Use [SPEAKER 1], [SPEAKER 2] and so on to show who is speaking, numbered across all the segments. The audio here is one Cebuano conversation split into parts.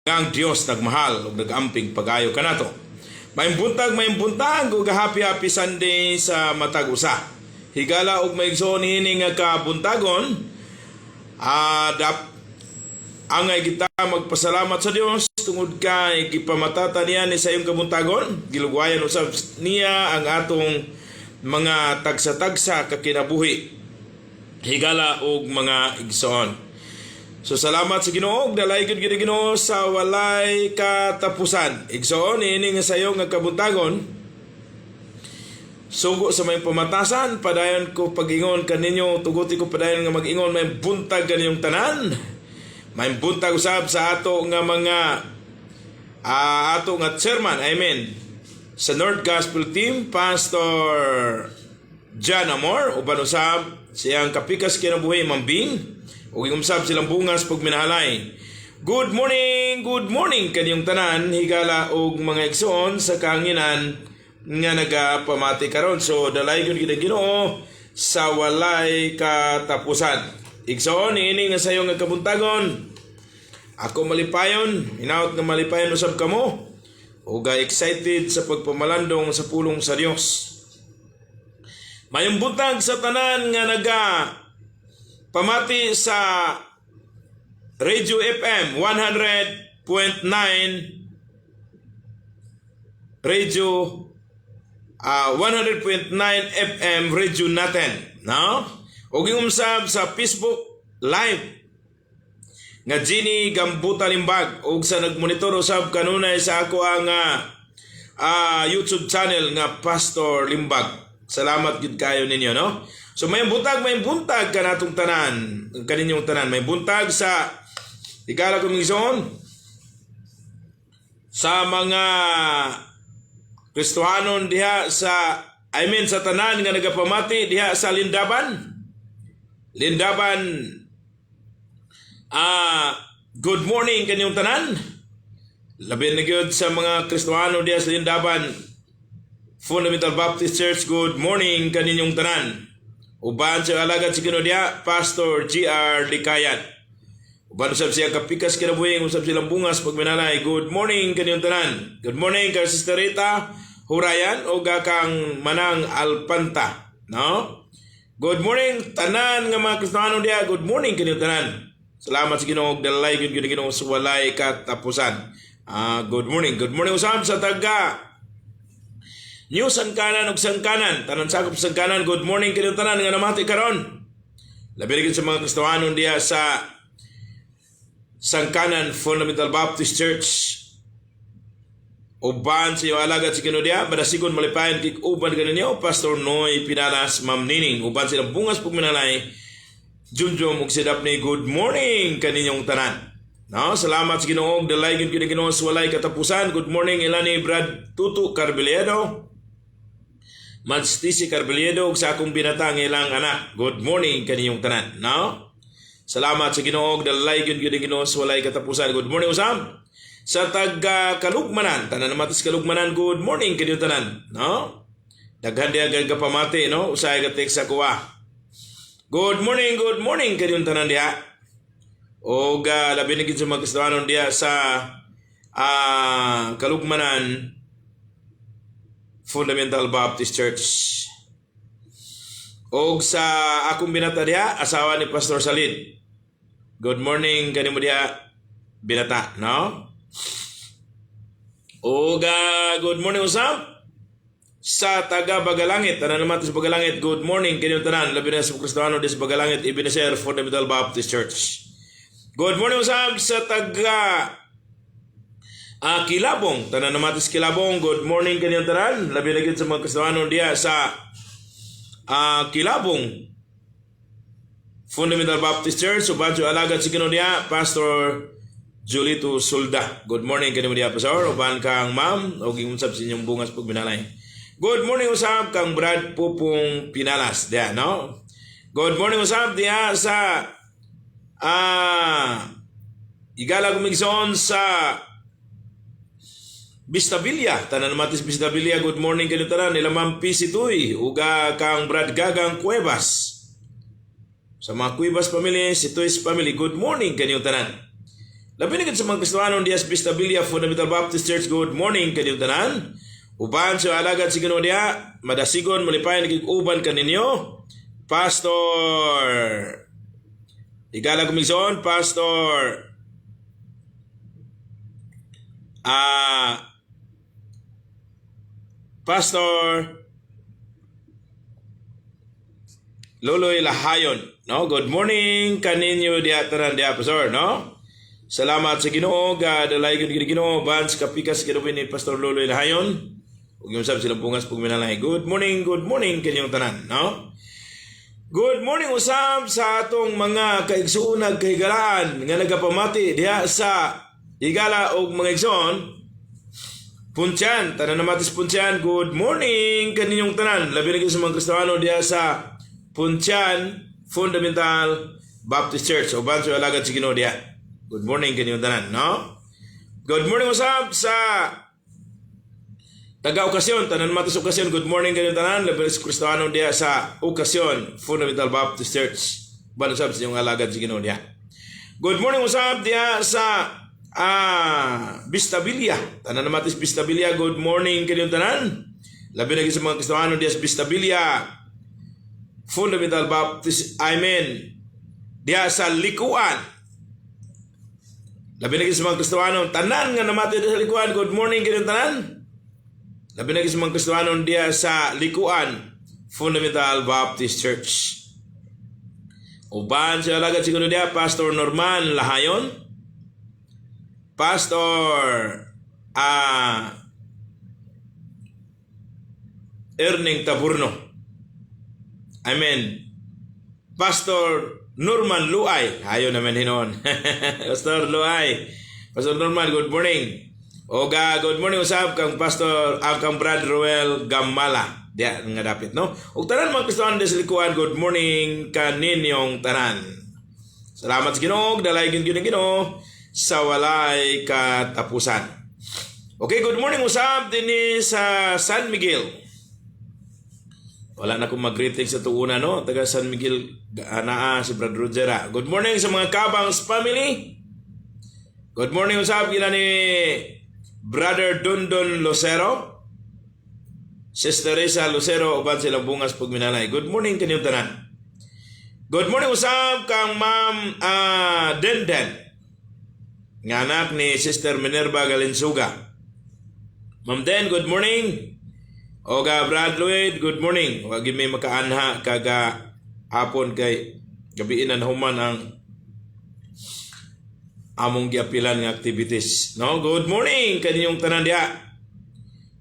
[SPEAKER 1] Nga ang Dios nagmahal ug nagamping pag-ayo kanato. Maayong buntag ug happy happy Sunday sa matag usa. Higala ug maigsoon niini nga kabuntagon, dap angay kita magpasalamat sa Dios tungod kay gipamatata niya ni sa iyong kabuntagon, gilugwayan usab niya ang atong mga tagsa-tagsa ka kinabuhi. Higala og mga igsoon. So salamat sa Ginoo, dalay gyud gid Ginoo sa walay katapusan. Igsoon, ini nga sayo nga kabuntagon. Sugo sa may pamatasan, padayon ko pag-ingon kaninyo, tuguti ko padayon nga mag-ingon, maayong buntag kaninyong tanan. Maayong buntag usab sa ato nga mga ato nga chairman, I mean, sa North Gospel Team, Pastor John Amor, uban usab siyang kapikas kinabuhi, Mambing, ug usab silang bungas pag minahalay. Good morning kaninyong tanan, higala og mga igsoon sa kahanginan nga nagapamati karon. So dalay gyud gid Ginoo sa walay katapusan. Igsoon, ini nga sayo nga kabuntagon. Ako malipayon, hinaot nga malipayon usab kamo. Ug excited sa pagpamalandong sa pulong sa Dios. Mayong buntag sa tanan nga naga pamati sa Radio FM 100.9, Radio 100.9 FM Radio natin, no? Ug yung usab sa Facebook Live nga Jenny Gambuta Limbag ug sa nagmonitor usab kanunay sa ako ang YouTube channel nga Pastor Limbag. Salamat gid kayo ninyo, no? So maayong buntag kanatong tanan, kaninyong tanan. Maayong buntag sa higala kong igsoon sa mga Kristohanon diha sa, I mean, sa tanan nga nagapamati diha sa Lindaban. Lindaban, good morning kaninyong tanan. Labi na gyud sa mga Kristohano diha sa Lindaban Fundamental Baptist Church, good morning kaninyong tanan. Uban sa alagad si Ginoo diha, Pastor G.R. Likayan. Uban usab siya kapikas kinabuhi, usab silang bungas pagminalay. Good morning kaninyong tanan. Good morning kay Sister Rita Hurayan o kang Manang Alpanta. No? Good morning tanan nga mga Kristiyano diha. Good morning kaninyong tanan. Salamat sa Ginoo, dalay gyud gyud Ginoo sa walay katapusan. Good morning. Good morning usab sa taga New Sangkanan ug Sangkanan, tanan sakop Sangkanan, good morning kaninyong tanan nga namati karon. Labi ra gyud sa mga Kristiyano diha sa Sangkanan Fundamental Baptist Church. Uban sa iyong alagad si Ginoo diha, madasigon malipayon kig uban kaninyo, Pastor Noy Pinalas, Ma'am Nining. Uban silang bungas pugminalay, Junjum ug si Daphne, good morning kaninyong tanan. No, salamat sa Ginoo, dalay gyud gyud Ginoo sa walay katapusan. Good morning ilani Brad Tutu Carbiliedo. Manstisi Carbiliedo ug sa akong binata nga ilang anak. Good morning kaninyong tanan. No? Salamat sa Ginoo, dalay gyud gyud Ginoo sa walay katapusan. Good morning usab sa taga Kalugmanan, tanan namatis Kalugmanan, good morning kaninyong tanan. No? Daghan diha gay kapamati, no? Usahay ka text sa kuha. Good morning kaninyong tanan diha. Og labi na gid sa mga Kristohanon diha sa Kalugmanan Fundamental Baptist Church. Og sa akong binata diha, asawa ni Pastor Salid. Good morning kanimo diha, binata, no? Og good morning usab sa taga Bagalangit, tanan naman sa Bagalangit, good morning kaninyong tanan, labi na sa Kristiyano di sa Bagalangit, Ebenezer Fundamental Baptist Church. Good morning usab sa taga Kilabong, tanan naman sa Kilabong, good morning kaninyong tanan, labi na gyud sa mga Kristiyano diya sa Kilabong Fundamental Baptist Church, uban sa alagad si Ginoo diha, Pastor Julito Sulda. Good morning kanimo diha, Pastor. Uban kang ma'am ug usab sa inyong bungas pagminalay. Good morning usab kang Brad Pupong Pinalas diha, no? Good morning usab diha sa igala kumigsoon sa Bistabilia, tanan namatis Bistabilia, good morning kanyo tanan, nila Ma'am PC Tuy, uga kang Brad Gagang Cuevas. Sa mga Cuevas family, si Tuy's family, good morning kanyo tanan. Labi na sa mga Kristohanon diya sa Vistabilia Fundamental Baptist Church, good morning kaninyong tanan. Uban sa alagad sa Ginoo diya, madasigon malipayon uban kaninyo. Pastor Igala Kumigson, Pastor Pastor Loloy Lahayon, no? Good morning kaninyo diha tanan diha, Pastor, no? Salamat sa Ginoo, gadalay gyud Ginoo ban sa kapikas kinabuhi ni Pastor Loloy Lahayon. Ug yung sab silang bungas pug minalay. Good morning kaninyong tanan, no? Good morning usab sa atong mga kaigsuonag kahigalaan nga nagapamati diha sa higala og mga igsoon. Puntyan, tanan namatis Puntyan, good morning kaninyong tanan. Labi na gyud sa mga Kristiyano diha sa Puntyan Fundamental Baptist Church. Uban sa alagad sa Ginoo diha. Good morning kaninyong tanan, no? Good morning usab sa taga Okasyon, tanan matis Okasyon, good morning kaninyong tanan. Labi na sa Kristiyano diha sa Okasyon Fundamental Baptist Church. Uban usab sa inyong alagad sa Ginoo diha. Good morning usab diha sa Vistabilia. Tanan namatis Vistabilia, good morning kaninyong tanan. Labi na gyud sa mga Kristiyano diha sa Vistabilia Fundamental Baptist, I mean, diha sa Likuan. Labi na gyud sa mga Kristiyano, tanan nga namati diha sa Likuan, good morning kaninyong tanan. Labi na gyud sa mga Kristiyano diha sa Likuan Fundamental Baptist Church. Uban sa alagad siguro diha, Pastor Norman Lahayon, Pastor Erning Taburno. I mean, Pastor Norman Luay. Ayo naman hinon. Pastor Luay. Pastor Norman, good morning. Oga, good morning usab kang Pastor ang kang Brad Roel Gamala. Diya nga dapit, no? Ug tanan mga Kristohanon sa Likuan, good morning kaninyong tanan. Salamat sa Ginoo, dalay gyud gyud ang Ginoo sa walay katapusan. Okay, good morning usab dinhi sa San Miguel. Wala na akong mag-greeting sa tuuna, no? Taga San Miguel, naa si Brad Roger. Ah. Good morning sa mga Kabangs family. Good morning usab kila ni Brother Dundon Lucero. Sister Risa Lucero uban silang bungas pagminalay. Good morning kaninyong tanan. Good morning usab kang Ma'am Denden. Nga anak ni Sister Minerva Galinsuga. Ma'am Den, good morning. Oga Brad Lloyd, good morning. Wa gyud may makaanha kaga hapon kay gabiin na human ang among giapilan nga activities. No, good morning kaninyong tanan diha.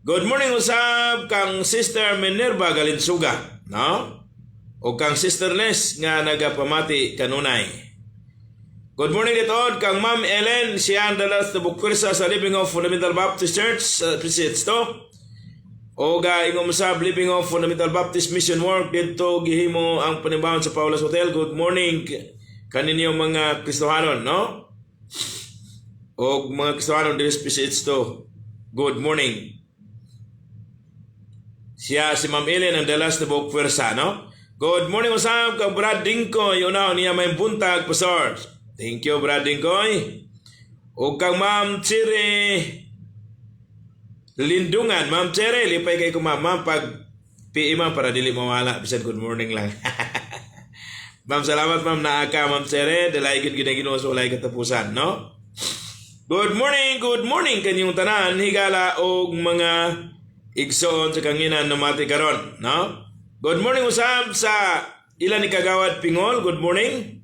[SPEAKER 1] Good morning usab kang Sister Minerva Galinsuga, no? O kang Sister Les nga nagapamati kanunay. Good morning dito kang Ma'am Ellen, siya ang dalas sa Bukwersa sa Living Hope Fundamental Baptist Church sa PCH to. O ga ingom sa Living Hope Fundamental Baptist Mission Work dito gihimo ang panimbahon sa Paula's Hotel. Good morning kaninyo mga Kristohanon, no? O mga Kristohanon diri sa PCH to. Good morning. Siya si Ma'am Ellen ang dalas na buok pwersa, no? Good morning usab kang Brad Dingkoy. Una niya may buntag, Pastor. Thank you, Brad Dingkoy. O kang Ma'am Chire Lindungan. Ma'am Chere, lipay kay ko, ma'am. Ma'am, pag PE, ma'am, para dili mawala. Bisan good morning lang. Ma'am, salamat, ma'am, naa ka, Ma'am Chere. Dalay gid gid Ginoo sa walay katapusan, no? Good morning kaninyong tanan, higala og mga igsoon sa kanginan namati karon, no? Good morning usab sa ilan ni Kagawad Pingol, good morning.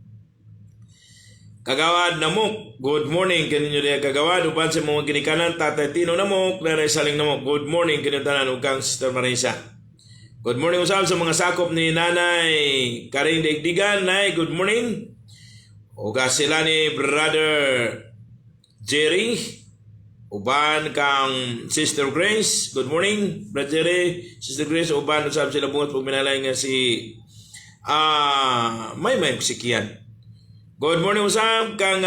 [SPEAKER 1] Kagawad Namok, good morning kaninyo diha, Kagawad, uban sa mga ginikanan Tatay Tino Namok, Nanay Saling Namok, good morning kaninyong tanan ug kang Sister Marisa. Good morning usab sa mga sakop ni Nanay Karing Daigdigan, Nay, good morning. Uga sila ni Brother Jerry, uban kang Sister Grace, good morning, Brother Jerry, Sister Grace, uban usab sila bungot pag minalay nga si may sikiyan. Good morning usab kang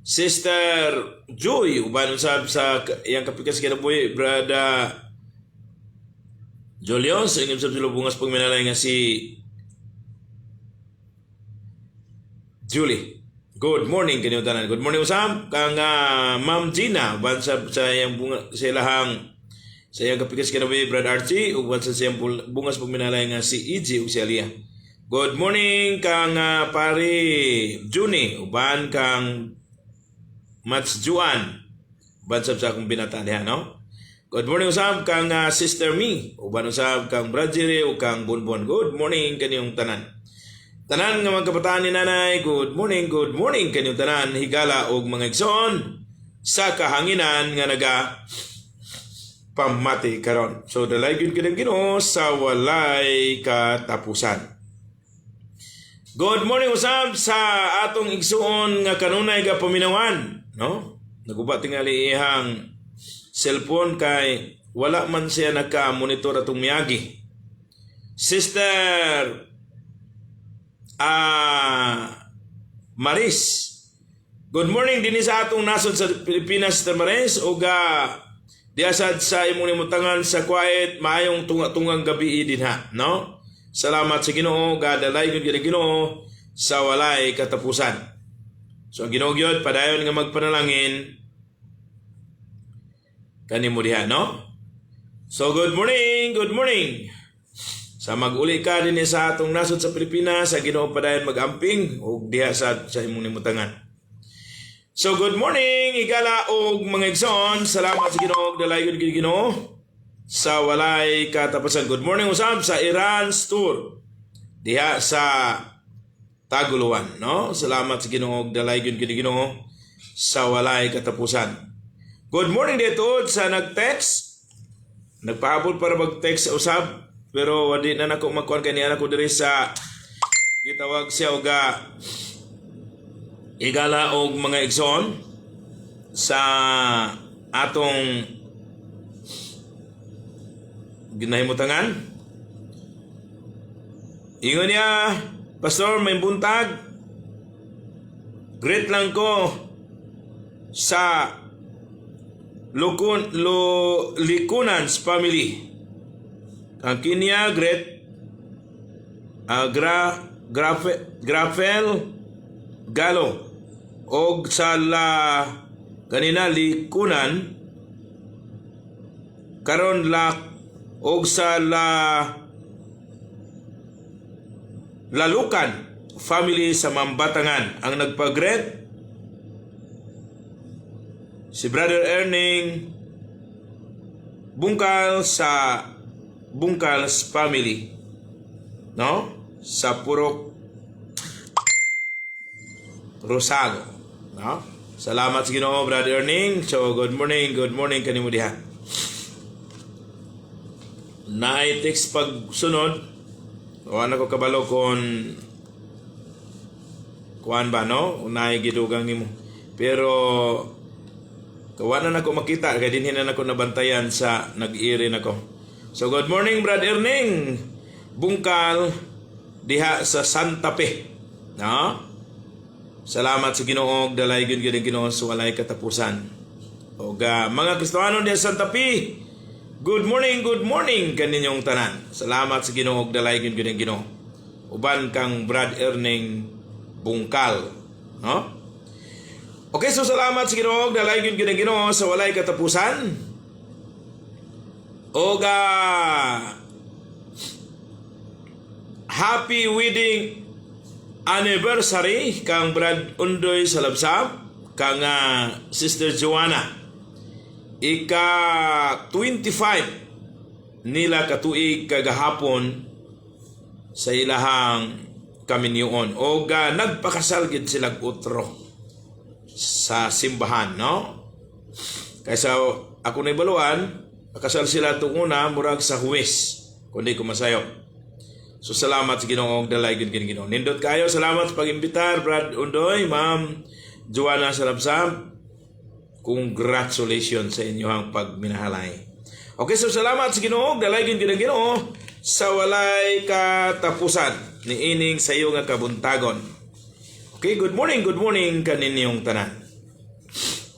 [SPEAKER 1] Sister Joy, uban usab sa iyang kapikas kinabuhi, Brother Julius, ingim sab sila bungas pag minalay nga si Julie. Good morning kaninyong tanan. Good morning usab kang Ma'am Gina, uban sa iyang bunga, sa ilahang sa iyang kapikas kinabuhi, Brad Archie, ug uban sa iyang bungas pagminalay nga si EJ ug si Aliyah. Good morning kang pare Juni, uban kang Mats Juan, uban sab sa akong binata diha, no? Good morning usab kang Sister Me, uban usab kang Brad Jerry ug kang Bonbon. Good morning kaninyong tanan. Tanan nga mga kabataan ni nanay, good morning kaninyong tanan, higala og mga igsoon sa kahanginan nga naga pamati karon. So dalay gyud kini Ginoo sa walay katapusan. Good morning usab sa atong igsuon nga kanunay ga paminawan, no? Naguba tingali ihang cellphone kay wala man siya naka-monitor atong miyagi. Sister Maris. Good morning dinhi sa atong nasod sa Pilipinas, Sister Maris, ug diasad sa imong nimutangan sa Kuwait, maayong tunga-tungang gabi dinha, no? Salamat sa Ginoo, gadalay gyud gyud Ginoo sa walay katapusan. So ang Ginoo gyud padayon nga magpanalangin kanimo diha, no? So good morning, good morning. Sa mag-uli ka din sa atong nasod sa Pilipinas, sa Ginoo padayon magamping ug diha sa imong nimutangan. So good morning, igala og mga igsoon. Salamat sa Ginoo, dalay gyud Ginoo sa walay katapusan. Good morning usab sa Iran Store diha sa Taguluan, no? Salamat sa Ginoo, dalay gyud Ginoo sa walay katapusan. Good morning dito sa nag-text. Nagpahabol para mag-text sa usab pero wadi na nako makuan kay niya nako diri sa gitawag siya og igala og mga igsoon sa atong ginahimutangan. Ingon niya, "Pastor, may buntag. Greet lang ko sa Lukun, Lo, Likunans family. Ang kinya great gra, grafe, Grafel Galo og sa la kanina Likunan karon la og sa la Lalukan family sa Mambatangan. Ang nagpag-greet si Brother Erning Bungkal sa Bungkal's family, no, sa Purok Rosago, no? Salamat sa Ginoo, Brother Erning. So good morning kanimo diha." Naay text pagsunod, wala ko kabalo kon kuan ba, no, naay gidugang nimo, pero kawa na nako makita kay dinhi na nako nabantayan sa nag-iri nako. So good morning, Brad Erning Bungkal diha sa Santa Fe, no? Salamat sa Ginoo, dalay gyud gyud ang Ginoo sa walay katapusan. Og mga Kristiyano diha sa Santa Fe, good morning kaninyong tanan. Salamat sa Ginoo, dalay gyud gyud ang Ginoo. Uban kang Brad Erning Bungkal, no? Okay, so salamat sa Ginoo, dalay gyud gyud ang Ginoo sa walay katapusan. Og happy wedding anniversary kang Brad Undoy Salabsab, kang Sister Joanna. Ika 25 nila katuig kagahapon sa ilahang kaminyoon. Og nagpakasal gid sila utro sa simbahan, no? Kaysa ako na ibaluan, nakasal sila itong una, murag sa Huwes, kundi ko masayop. So salamat sa Ginoo, dalay gid Ginoo. Nindot kayo, salamat sa pag-imbitar, Brad Undoy, Ma'am Joanna Salabsab. Congratulations sa inyong pagminahalay. Okay, so salamat sa Ginoo, dalay gid Ginoo sa walay katapusan ni ining sa iyo nga kabuntagon. Okay, good morning kaninyong tanan.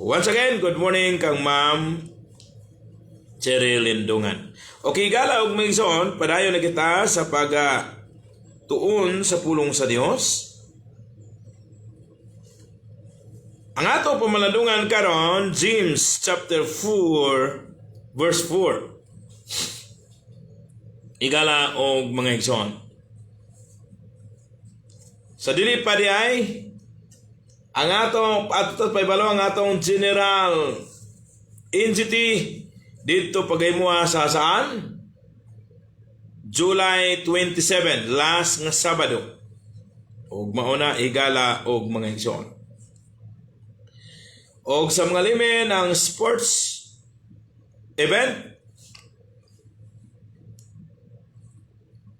[SPEAKER 1] Once again, good morning kang Ma'am Cherry Lindungan. Okay, gala og mga igsoon, padayon na kita sa pag tuon sa pulong sa Dios. Ang ato pamalandungan karon, James chapter 4 verse 4. Igala og mga igsoon. Sa dili pa di ay ang atong ato paibalo ang atong general NGT dito pagaymuha sa saan? July 27, last nga Sabado. Og mauna, igala og mga igsoon. Og sa mga limen ang sports event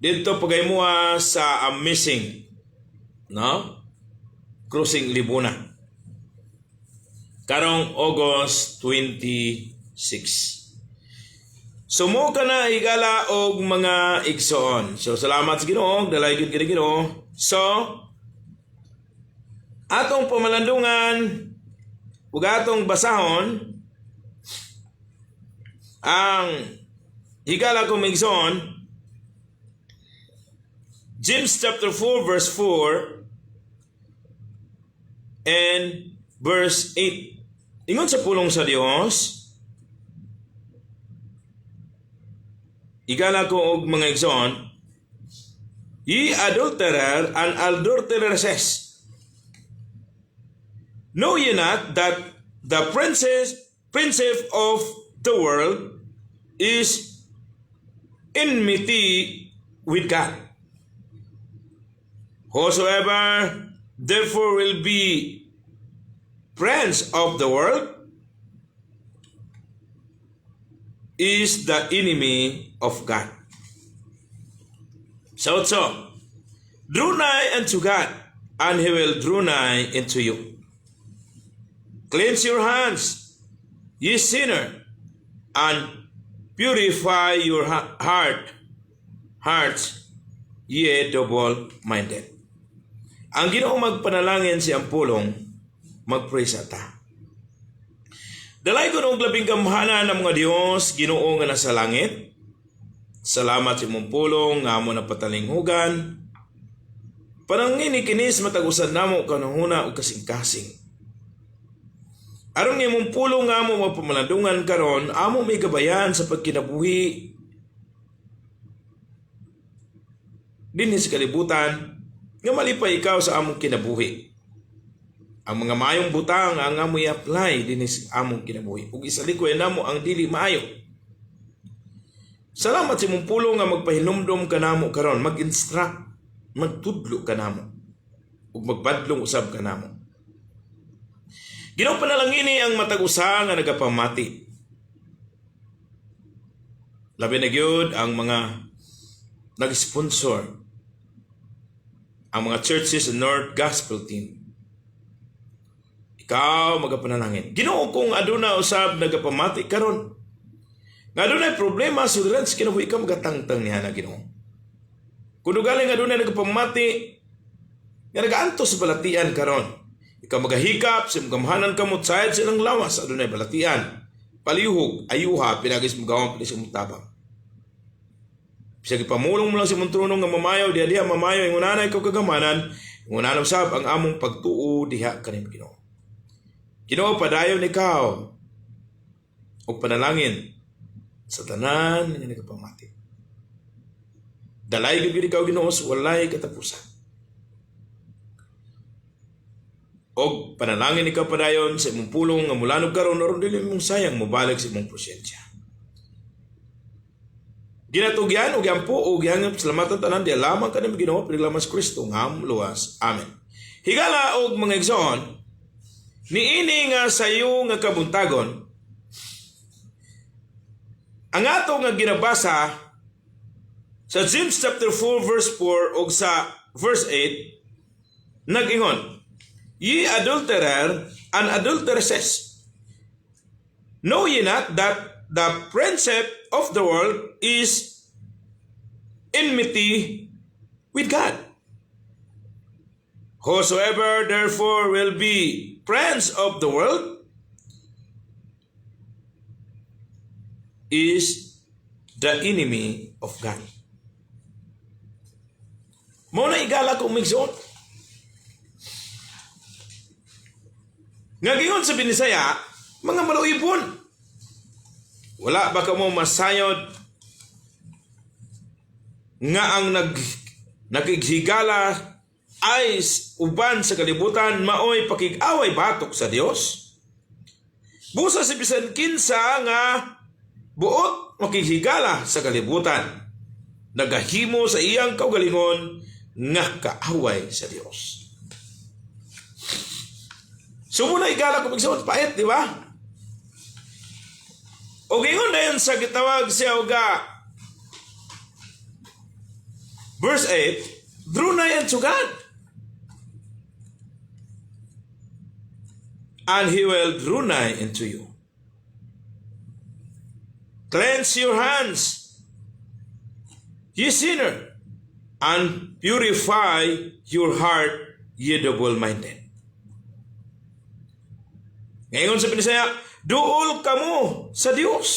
[SPEAKER 1] dito pagaymuha sa Amazing, no? Crossing Libuna. Karong August 26. Sumo ka na, igala og mga igsoon. So salamat sa Ginoo, dalay gyud kini Ginoo. So atong pamalandungan ug atong basahon ang, higala kong mga igsoon, James chapter 4 verse 4 and verse 8. Ingon sa pulong sa Dios, igala ko og mga igsoon, "Ye adulterer and adulteresses, know ye not that the prince of the world is enmity with God? Whosoever therefore will be friends of the world is the enemy of God." So, "Draw nigh unto God, and He will draw nigh unto you. Cleanse your hands, ye sinner, and purify your hearts, ye double-minded." Ang Ginoo magpanalangin sa iyang pulong, mag-pray sa ta. Dalay ko og labing gamhanan ng mga Dios, Ginoo nga nasa langit. Salamat sa imong pulong nga amo na patalinghugan. Panangini kini sa matag usa namo kanahuna ug kasing-kasing. Aron nga imong pulong nga amo mapamalandungan karon, amo may gabayan sa pagkinabuhi dinhi sa kalibutan nga malipay ikaw sa among kinabuhi. Ang mga maayong butang ang amo i-apply dinhi sa among kinabuhi ug isalikoy namo ang dili maayo. Salamat sa imong pulong nga magpahinumdom kanamo karon, mag-instruct, magtudlo kanamo ug magbadlong usab kanamo. Ginoo, panalangini ang matag usa nga nagapamati. Labi na gyud ang mga nag-sponsor, ang mga churches sa North Gospel Team. Ikaw magapanalangin. Ginoo, kung aduna usab nagapamati karon nga adunay problema suliran sa kinabuhi, ikaw magatangtang niya na, Ginoo. Kung ugaling adunay nagapamati nga nagaantos sa balatian karon, ikaw magahikap sa imong gamhanan kamot sayad sa ilang lawas adunay balatian. Palihog, ayuha, pinagi sa imong gawang, sa imong tabang. Bisag ipamulong mo lang sa imong trono nga mamayo, diha diha mamayo, ingunana ikaw kagamanan, ingunana usab ang among pagtuo diha kanim, Ginoo. Ginoo, padayon ikaw og panalangin sa tanan nga nagapamati. Dalay gyud ikaw, Ginoo, sa walay katapusan. Og panalangin ikaw padayon sa imong pulong nga mulanog karon aron dili imong sayang mobalik sa imong presensya. Ginatugyan og giampo og gihangop salamatan tanan diha lamang kanim, Ginoo, pinaglamas Kristo nga among luwas. Amen. Higala og mga igsoon, niini nga sayo nga kabuntagon, ang ato nga ginabasa sa James chapter 4 verse 4 ug sa verse 8 nag-ingon, "Ye adulterer and adulteresses, know ye not that the friendship of the world is enmity with God? Whosoever therefore will be friends of the world is the enemy of God." Mao na, igala kong migsoon. Nga giingon sa Binisaya, mga maluibon. Wala ba kamo masayod nga ang nakighigala ay uban sa kalibutan maoy pakig-away batok sa Dios? Busa si bisan kinsa nga buot makighigala sa kalibutan, nagahimo sa iyang kaugalingon nga kaaway sa Dios. So muna higala kung igsoon, pait, di ba? O ingon na yun sa gitawag siya oga verse 8, "Draw nigh unto God, and He will draw nigh unto you. Cleanse your hands, ye sinner, and purify your heart, ye double-minded." Ngayon sa Binisaya, duol kamo sa Dios,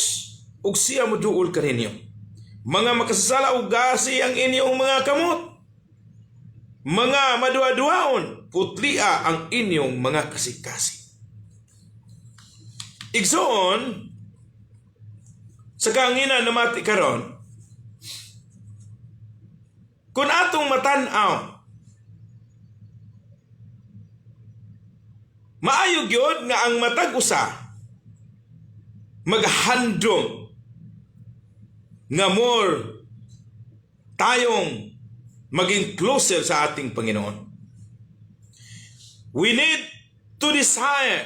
[SPEAKER 1] ug siya mo duol kaninyo. Mga makasasala, ugasi ang inyong mga kamot. Mga maduaduaon, putlia ang inyong mga kasikasi. Igsoon, sa kahanginan namati karon, kung atong matan-aw, maayo gyud nga ang matag usa maghandom nga more tayong maging closer sa ating Panginoon. We need to desire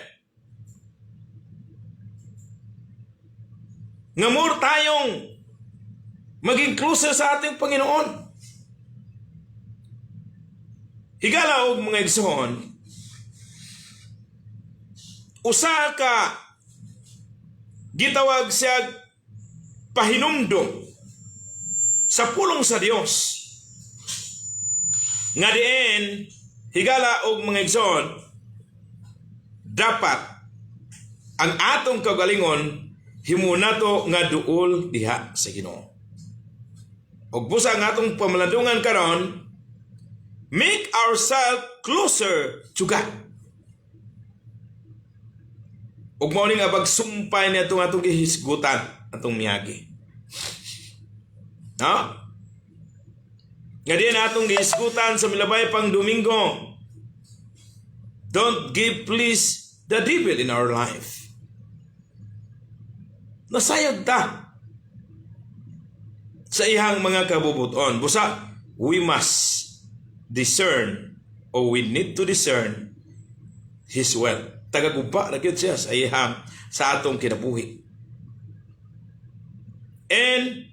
[SPEAKER 1] nga more tayong maging closer sa ating Panginoon. Higala og mga igsoon, usa ka gitawag siya pahinumdom sa pulong sa Dios nga diin, higala og mga igsoon, dapat ang atong kaugalingon himo nato nga duol diha sa Ginoo. Og busa ang atong pamalandungan karon, make ourselves closer to God. Ug mao ning abag sumpay ni atong gihisgutan atong miagi. No? Nga diin atong gihisgutan sa milabay pang Domingo. Don't give place the devil in our life. Nasayod ta sa iyang mga kabubuton. Busa, we must discern or we need to discern His will. Tagaguba na gyud siya sa iyang sa atong kinabuhi. And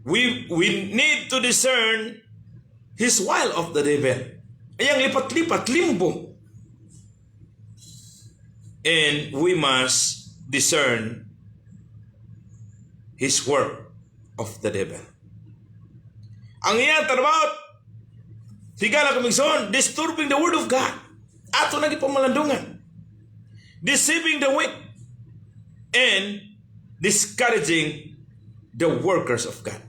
[SPEAKER 1] we need to discern his wile of the devil. Ayang lipat-lipat, limbo. And we must discern his work of the devil. Ang iyang trabaho, higala kong igsoon, disturbing the word of God. Ato na gipamalandungan. Deceiving the weak and discouraging the workers of God.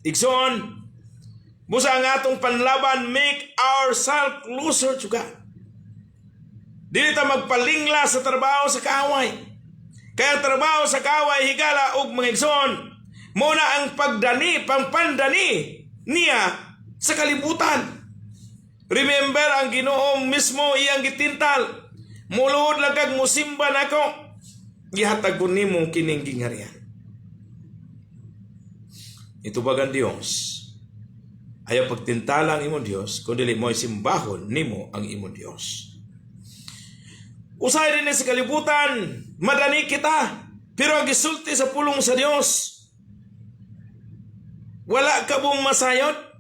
[SPEAKER 1] Igsoon, busa ang atong panlaban, make ourselves closer to God. Dili ta magpalingla sa trabaho sa kaaway. Kaya trabaho sa kaaway, higala og mga igsoon, mao na ang pagdani, pangpandani niya sa kalibutan. Remember, ang Ginoo mismo iyang gitintal. "Muluhod lang kag musimba nako. Gihatag ko nimo kining gingharian." Itubag ang Dios. Ayaw pagtintala ang imong Dios, kung dili mo simbahon nimo ang imong Dios. Usahay din sa kalibutan, madani kita. Pero ang gisulti sa pulong sa Dios, wala ka bong masayod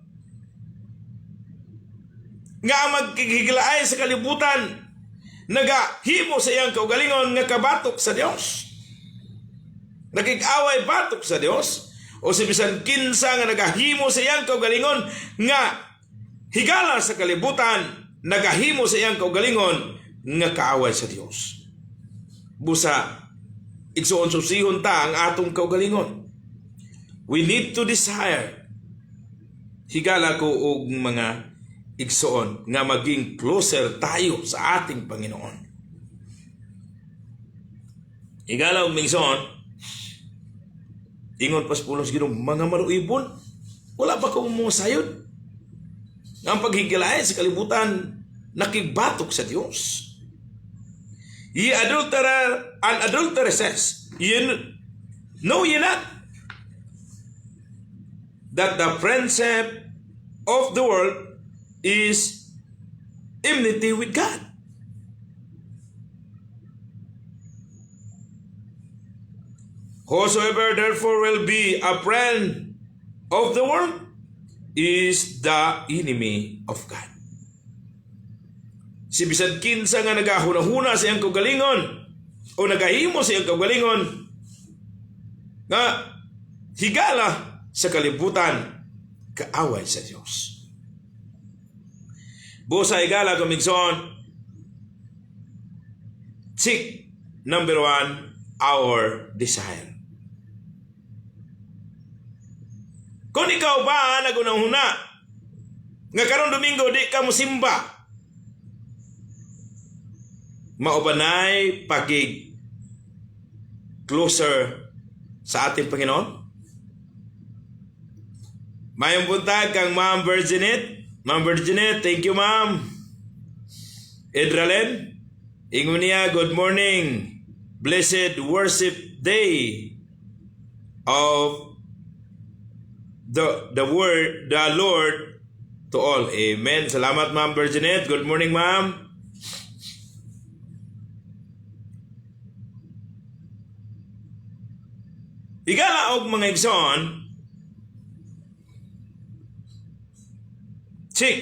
[SPEAKER 1] nga ang magkikiglaay sa kalibutan nagahimo sa iyang kaugalingon nga kabatok sa Dios, nakig-away batok sa Dios, o si bisan kinsa nga nagahimo sa iyang kaugalingon nga higala sa kalibutan nagahimo sa iyang kaugalingon nga kaaway sa Dios. Busa igsuon, susihon ta ang atong kaugalingon. We need to desire, higala ko og mga igsoon, nga maging closer tayo sa ating Panginoon. Higala og migsoon, ingon pas pulong sa Ginoo, "Mga maluibon, wala ba ko mo sayod nga ang paghigilain sa kalibutan nakigbatok sa Dios? Ye adulterer and adulteresses, ye know ye not that the friendship of the world is enmity with God?" Whosoever therefore will be a friend of the world is the enemy of God. Si bisan kinsa nga nagahuna-huna sa iyang kaugalingon o nagahimo sa iyang kaugalingon nga higala sa kalibutan, kaaway sa Dios. Busa, higala kumigsoon, seek number one, our desire. Kung ikaw ba nagunang-huna nga karon Domingo di ka mosimba, mao ba nay pakig closer sa ating Panginoon? Mayong buntag kang Ma'am Virginette. Ma'am Virginette, thank you, ma'am. Edralen, ingon niya, "Good morning. Blessed worship day of the word the Lord to all." Amen. Salamat, Ma'am Virginette. Good morning, ma'am. Higala og mga igsoon, check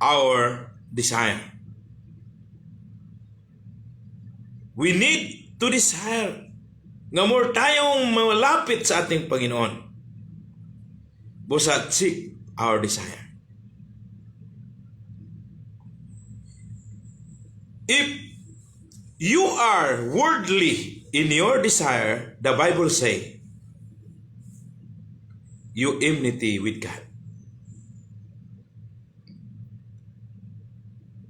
[SPEAKER 1] our desire. We need to desire nga more tayong malapit sa ating Panginoon. Busa seek our desire. If you are worldly in your desire, the Bible say, you enmity with God.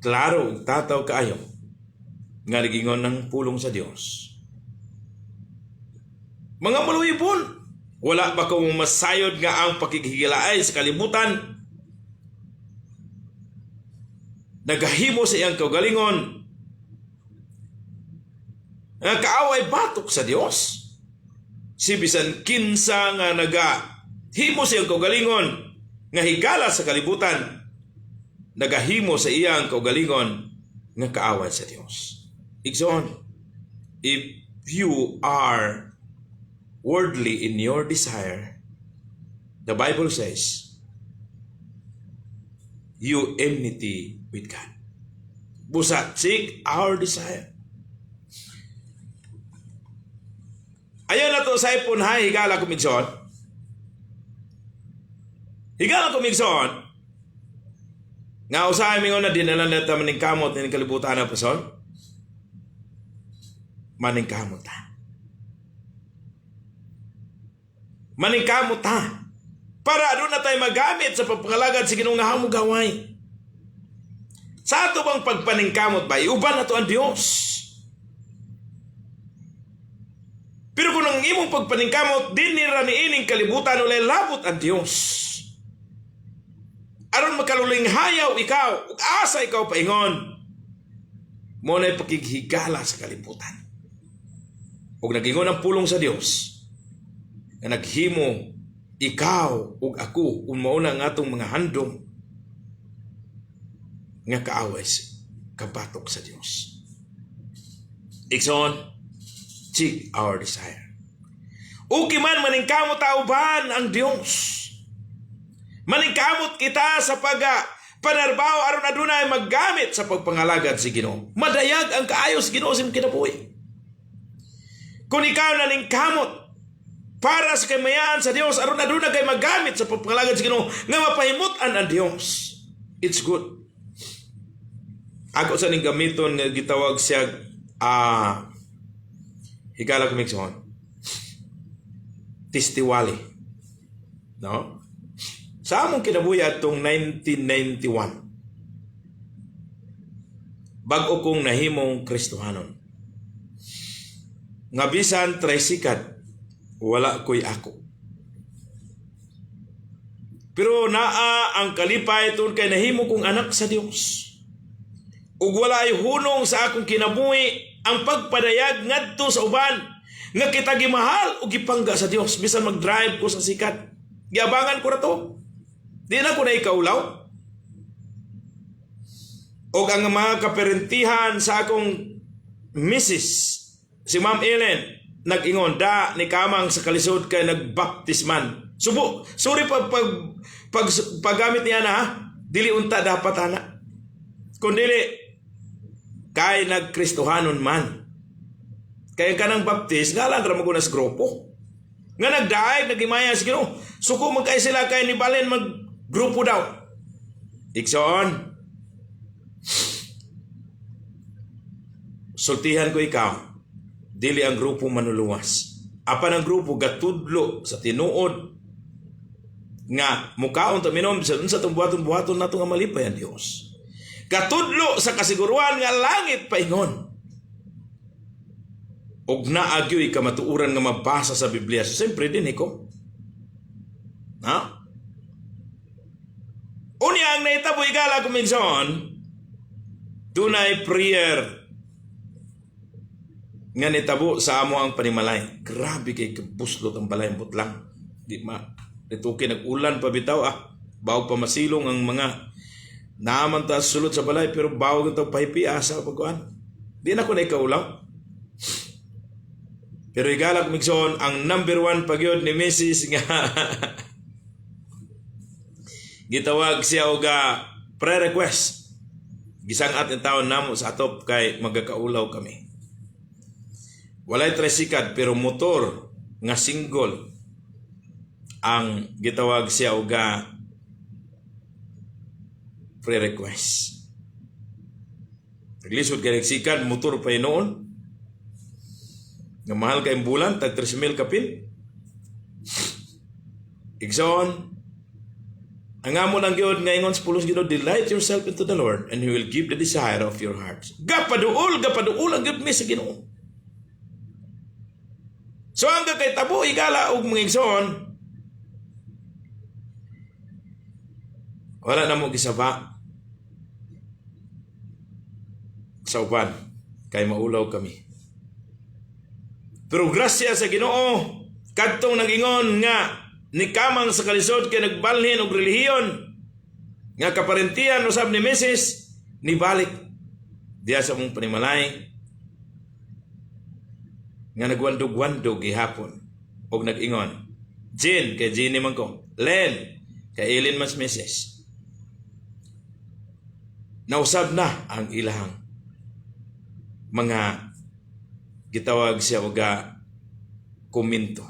[SPEAKER 1] Klaro ug tataw kaayo nga nagingon ng pulong sa Dios. "Mga maluibon, wala ba kamo masayod nga ang pakighigilaay sa kalibutan nagahimo sa iyang kaugalingon nga kaaway batok sa Dios? Si bisan kinsa nga naga himo sa iyang kaugalingon nga higala sa kalibutan, nagahimo sa iyang kaugalingon nga kaaway sa Dios." Igsoon, if you are worldly in your desire, the Bible says, you enmity with God. Busa, seek our desire. Ayaw na to sa ipon hay, higala kumigsoon. Higala kumigsoon, nga usahay mingon na dinala na ta maningkamot ni kalibutan na person. Maningkamot ta. Maningkamot ta. Para aduna tayo magamit sa pagpangalagad sa Ginoong nga gaway. Sa ato bang pagpaningkamot ba, iuban na to ang Dios. Pero kung ang imong pagpaningkamot, din nira niining kalibutan, walay labot ang Dios. Aron makaluling hayaw ikaw, ug asa ikaw paingon, mo na'y pakighigala sa kalibutan. Ug nagingon ang pulong sa Dios, nga naghimo ikaw ug ako kung mao na ang atong mga handom nga kaaway kabatok sa Dios. Igsoon, seek our desire. Okay man maningkamot uban ang Dios. Maningkamot kita sa pag panarbaho aron adunay maggamit sa pagpangalagad si Ginoo. Madayag ang kaayo sa Ginoo sa imong kinabuhi. Kung ikaw naningkamot para sa kamayaan sa Dios aron aduna kay magamit sa pagpangalagad sa Ginoo nga mapahimut-an ang Dios. It's good. Ako sa ning gamiton nga gitawag siya higala kumigsoon. Testiwali. No? Sa among kinabuhi atong 1991. Bag-o kong nahimong Kristohanon. Nga bisan trisikad, wala ko'y ako. Pero naa ang kalipay tungod kay nahimo kong anak sa Dios. Ug wala ay hunong sa akong kinabuhi ang pagpadayag ngadto sa uban nga kita gimahal ug gipangga sa Dios bisan mag-drive ko sa sikat. Giabangan ko ra to. Di na ko na ikaulaw. Og ang mga kaperentihan sa akong misis, si Ma'am Ellen, nag-ingon, da ni kamang sa kalisod kay nagbaptis man. Subo, sorry pag paggamit niya na ha, dili unta dapat ana. Kung dili, kay nagkristohanon man. Kaya kanang baptis, ngalan ra mo sa grupo. Nga nagdaig, nagimaya sa Ginoo. Suko man kay sila kay ni balen mag grupo daw. Igsoon, sultihan ko ikaw, dili ang grupo manuluwas. Apan ang grupo gatudlo sa tinuod nga mukaon ta minom sa unsa tong buhaton-buhaton nato nga malipay ang Dios. Gatudlo sa kasiguruan nga langit paingon. Og naa gyoy kamatuoran nga mabasa sa Biblia. So, siyempre din ko. Ha? Unya ang nahitabo, igala ko minsan, dunay prayer nga nitabo sa amo ang panimalay. Grabe kay kabuslot ang balay butlang. Di ma rituki nag-ulan pa bitaw ah. Bawog pa masilong ang mga naaman ta sulod sa balay pero bawog ang pahipi asa pagkuan. Di na ko na ikaulaw. Pero igala ko migsoon, ang number one pagyod ni Mrs. nga gitawag siya og prayer request. Gisang-at in taon namo sa atop kay magkakaulaw kami. Walay trisikad pero motor nga single ang gitawag siya og prayer request. Naglisod kay nagsikad, motor pa noon. Nga mahal kay bulan, tag 3,000 kapin. Igsoon, ang amo lang gyud nga ingon sa pulos Ginoo, "Delight yourself into the Lord and He will give the desire of your hearts." Gapaduol, gapaduol ang gyud mi sa Ginoo. So ang kay tabo, igala og mga igsoon, wala na mo gisaba sa uban kay maulaw kami. Pero grasya sa Ginoo, kadtong nagingon nga ni kamang sa kalisod kay nagbalhin og relihiyon nga kaparentihan usab ni Mrs. nibalik diya sa mong panimalay nga nagwandog-wandog gihapon og nag-ingon, "Jin," kay Jenny man ko, "Len," kay Ellen mas Mrs. Nausab na ang ilahang mga gitawag siya og komento.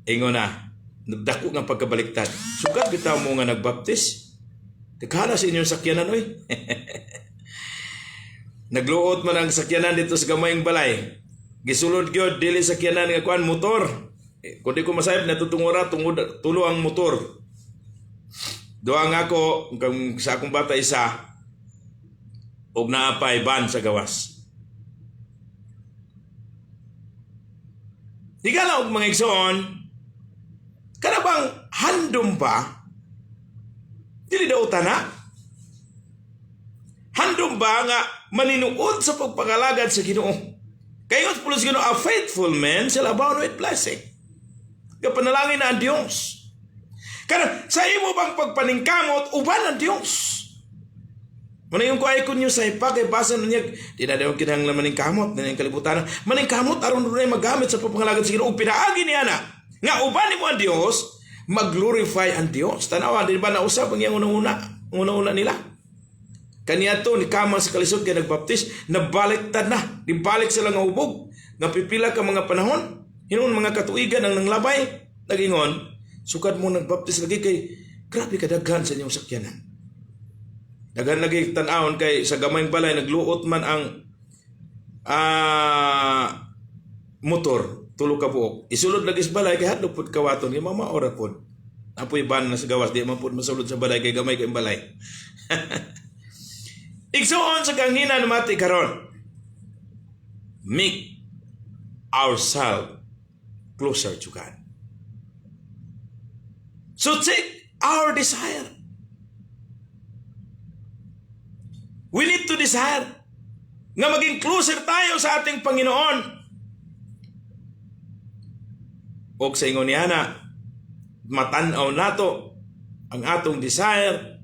[SPEAKER 1] Ingon na, nagdako nga pagkabaliktad. "Sugad bitaw mo nga nagbaptis. Daghala sa inyong sakyanan oy." Nagluot man ang sakyanan dito sa gamayng balay. Gisulod gyud dili sakyanan nga kuan, motor. Eh, kung di ko masayop natutungura tungod tulo ang motor. Duha nga ako kung sa akong bata isa og naa pay van sa gawas. Higala og mga igsoon, kana bang handom ba? Dili daw tana? Handom ba nga maninuod sa pagpangalagad sa Ginoo? Kaya nga sa Ginoo, "A faithful man shall abound with blessing." Kapanalangin na ang Diyos. Kana sa imo bang pagpaningkamot, uban ang Diyos. Muna yung kuay ko niyo sa ipa, kay basa na niya, di na daw kinahanglan maningkamot, na niyang kalibutan. Maningkamot, aron dunay magamit sa pagpangalagad sa Ginoo. Ug pinaagi niya na, nga uban nimo ang Dios, mag-glorify ang Dios. Tanawa, di ba nausap ang iyang unang-una, unang-una nila? Kaniya to, ni kamang sa kalisod kay nagbaptis, nabaliktad na, dibalik sila nga hubog, nga pipila ka mga panahon, hinuon mga katuigan ang nanglabay, nagingon, "Sukad mo nagbaptis lagi kay grabe kadaghan sa inyong sakyanan." Daghan lagi tan-awon kay sa gamayng balay nagluot man ang motor, tulo ka buok. Isulod lagi sa balay kay hadlok pud kawaton kay mama ora pod. Apoy ban na sa gawas, di man pud masulod sa balay kay gamay kay balay. Igsuon sa kahanginan, mati karon. Make ourselves closer to God. So check our desire. We need to desire nga maging closer tayo sa ating Panginoon. Og sa ingon niya na, matan-aw nato ang atong desire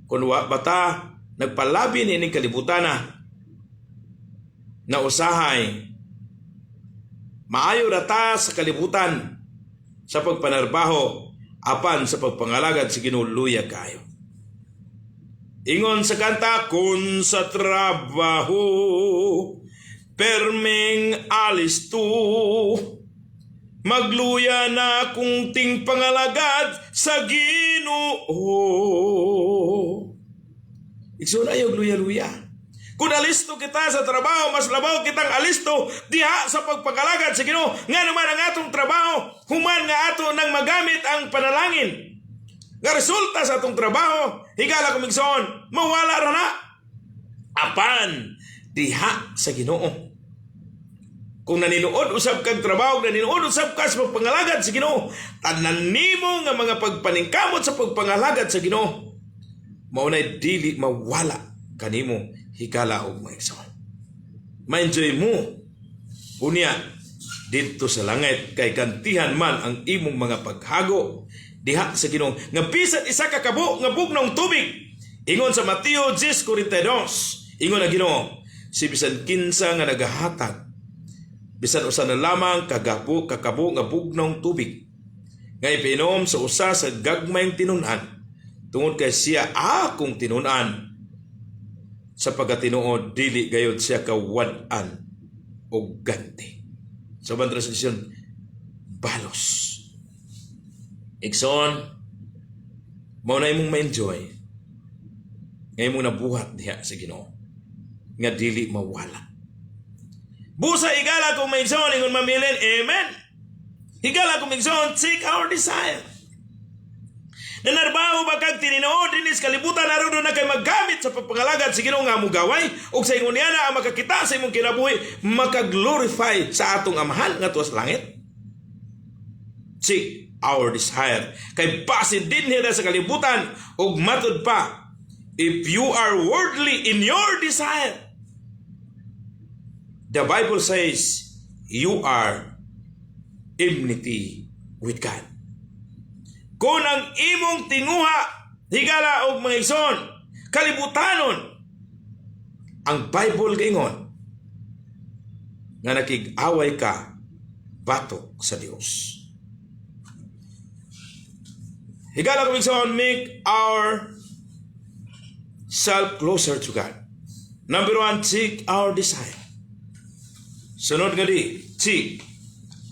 [SPEAKER 1] kung wa bata nagpalabi ni ining kalibutan na usahay maayo ra ta sa kalibutan sa pagpanarbaho, apan sa pagpangalagad sa Ginoo luya kayo. Ingon sa kanta, "Kung sa trabaho perming alisto, magluya na kung ting pangalagad sa Ginoo." Igsoon, ayaw luya-luya. Kung alisto kita sa trabaho, mas labaw kitang alisto diha sa pagpangalagad sa Ginoo. Nga naman ang atong trabaho, human nga ato nang magamit ang panalangin. Nga resulta sa atong trabaho, higala kong igsoon, mawala ra na. Apan diha sa Ginoo, kung naninuod usab kag trabaho, naninuod usab ka sa pagpangalagad sa Ginoo, tanan nimo nga mga pagpaningkamot sa pagpangalagad sa Ginoo, mao nay dili mawala kanimo, higala og mga igsoon. Ma-enjoy mo unya didto sa langit kay gantihan man ang imong mga paghago diha sa Ginoo nga bisan isa ka kabo nga bugnong tubig. Ingon sa Mateo 10:42, ingon ang Ginoo, si bisan kinsa nga nagahatag bisan usa na lamang kagabo kakabo nga bugnong tubig nga ipainom sa usa sa gagmayng tinun-an tungod kay siya akong tinun-an, sa pagkatinuod dili gayod siya kawad-an og ganti. Sa ubang translation, balos. Igsoon, mao na imong ma-enjoy nga imong nabuhat diha sa Ginoo nga dili mawala. Busa, higala kong mga igsoon, ingon mamilin, amen. Higala kong igsoon, seek our desire. Nanarbaho ba kag tininood dinis kalibutan aron na kay maggamit sa pagpangalagad sa Ginoo nga mugaway ug sa ingon niya na ang makakita sa imong kinabuhi makaglorify sa atong Amahan nga tuwa sa langit? Seek our desire. Kay basin dinhi na sa kalibutan ug matud pa, if you are worldly in your desire, the Bible says you are enmity with God. Kung ang imong tinguha, higala og mga igsoon, kalibutanon, ang Bible gaingon nga nakig-away ka batok sa Dios. Higala kong igsoon, make our self closer to God. Number one, seek our desire. Sunod nga di, seek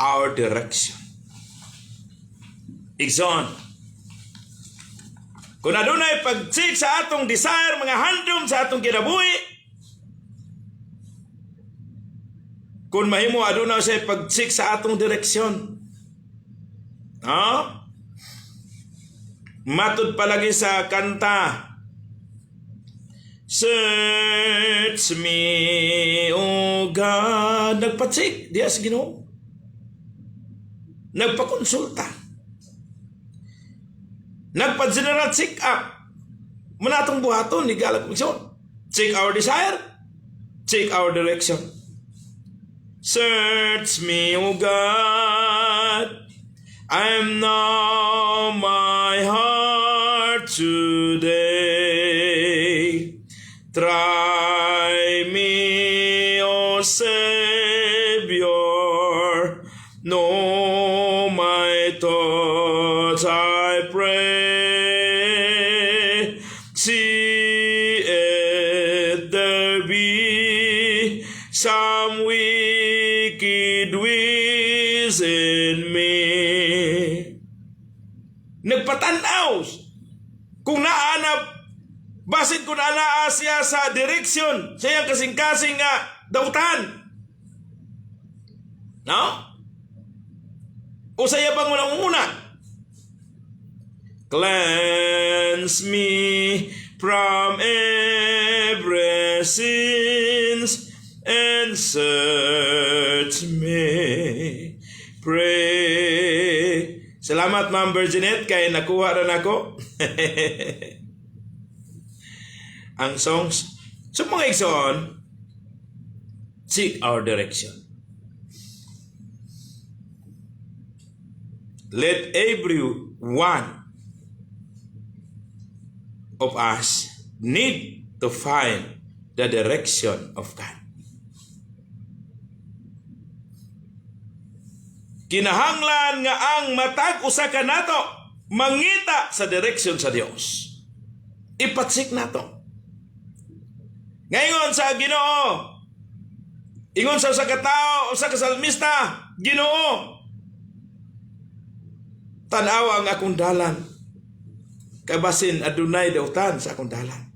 [SPEAKER 1] our direction. Igsoon, kung adunay pag-seek sa atong desire, mga handom sa atong kinabuhi, kung mahimo aduna sa pag-seek sa atong direksyon. No? Matud palagi sa kanta, "Search me, O God." Nagpa-check diya sa Ginoo. Nagpakonsulta. Nagpa-general check-up. Muna atong buhaton, higala kong igsoon. Check our desire. Check our direction. Search me, O God. And know my heart today. Try me, O Savior. Know my thoughts, I pray. See if there be some wicked ways in me. Nagpatanaw kung naanap basin kung anaa siya sa direksyon sa iyang kasing-kasing nga dautan. No? O sa iya bang unang una? Cleanse me From every sins and search me. Pray. Salamat, Ma'am Virginette, kay nakuha ra nako ang songs. So mga igsoon, seek our direction. Let every one of us need to find the direction of God. Kinahanglan nga ang matag usa ka nato mangita sa direksyon sa Dios. Ipatsik nato. Ngayon sa Ginoo, ingon sa usa ka tawo, usa ka salmista, "Ginoo, tan-awa ang akong dalan. Kay basin adunay dautan sa akong dalan."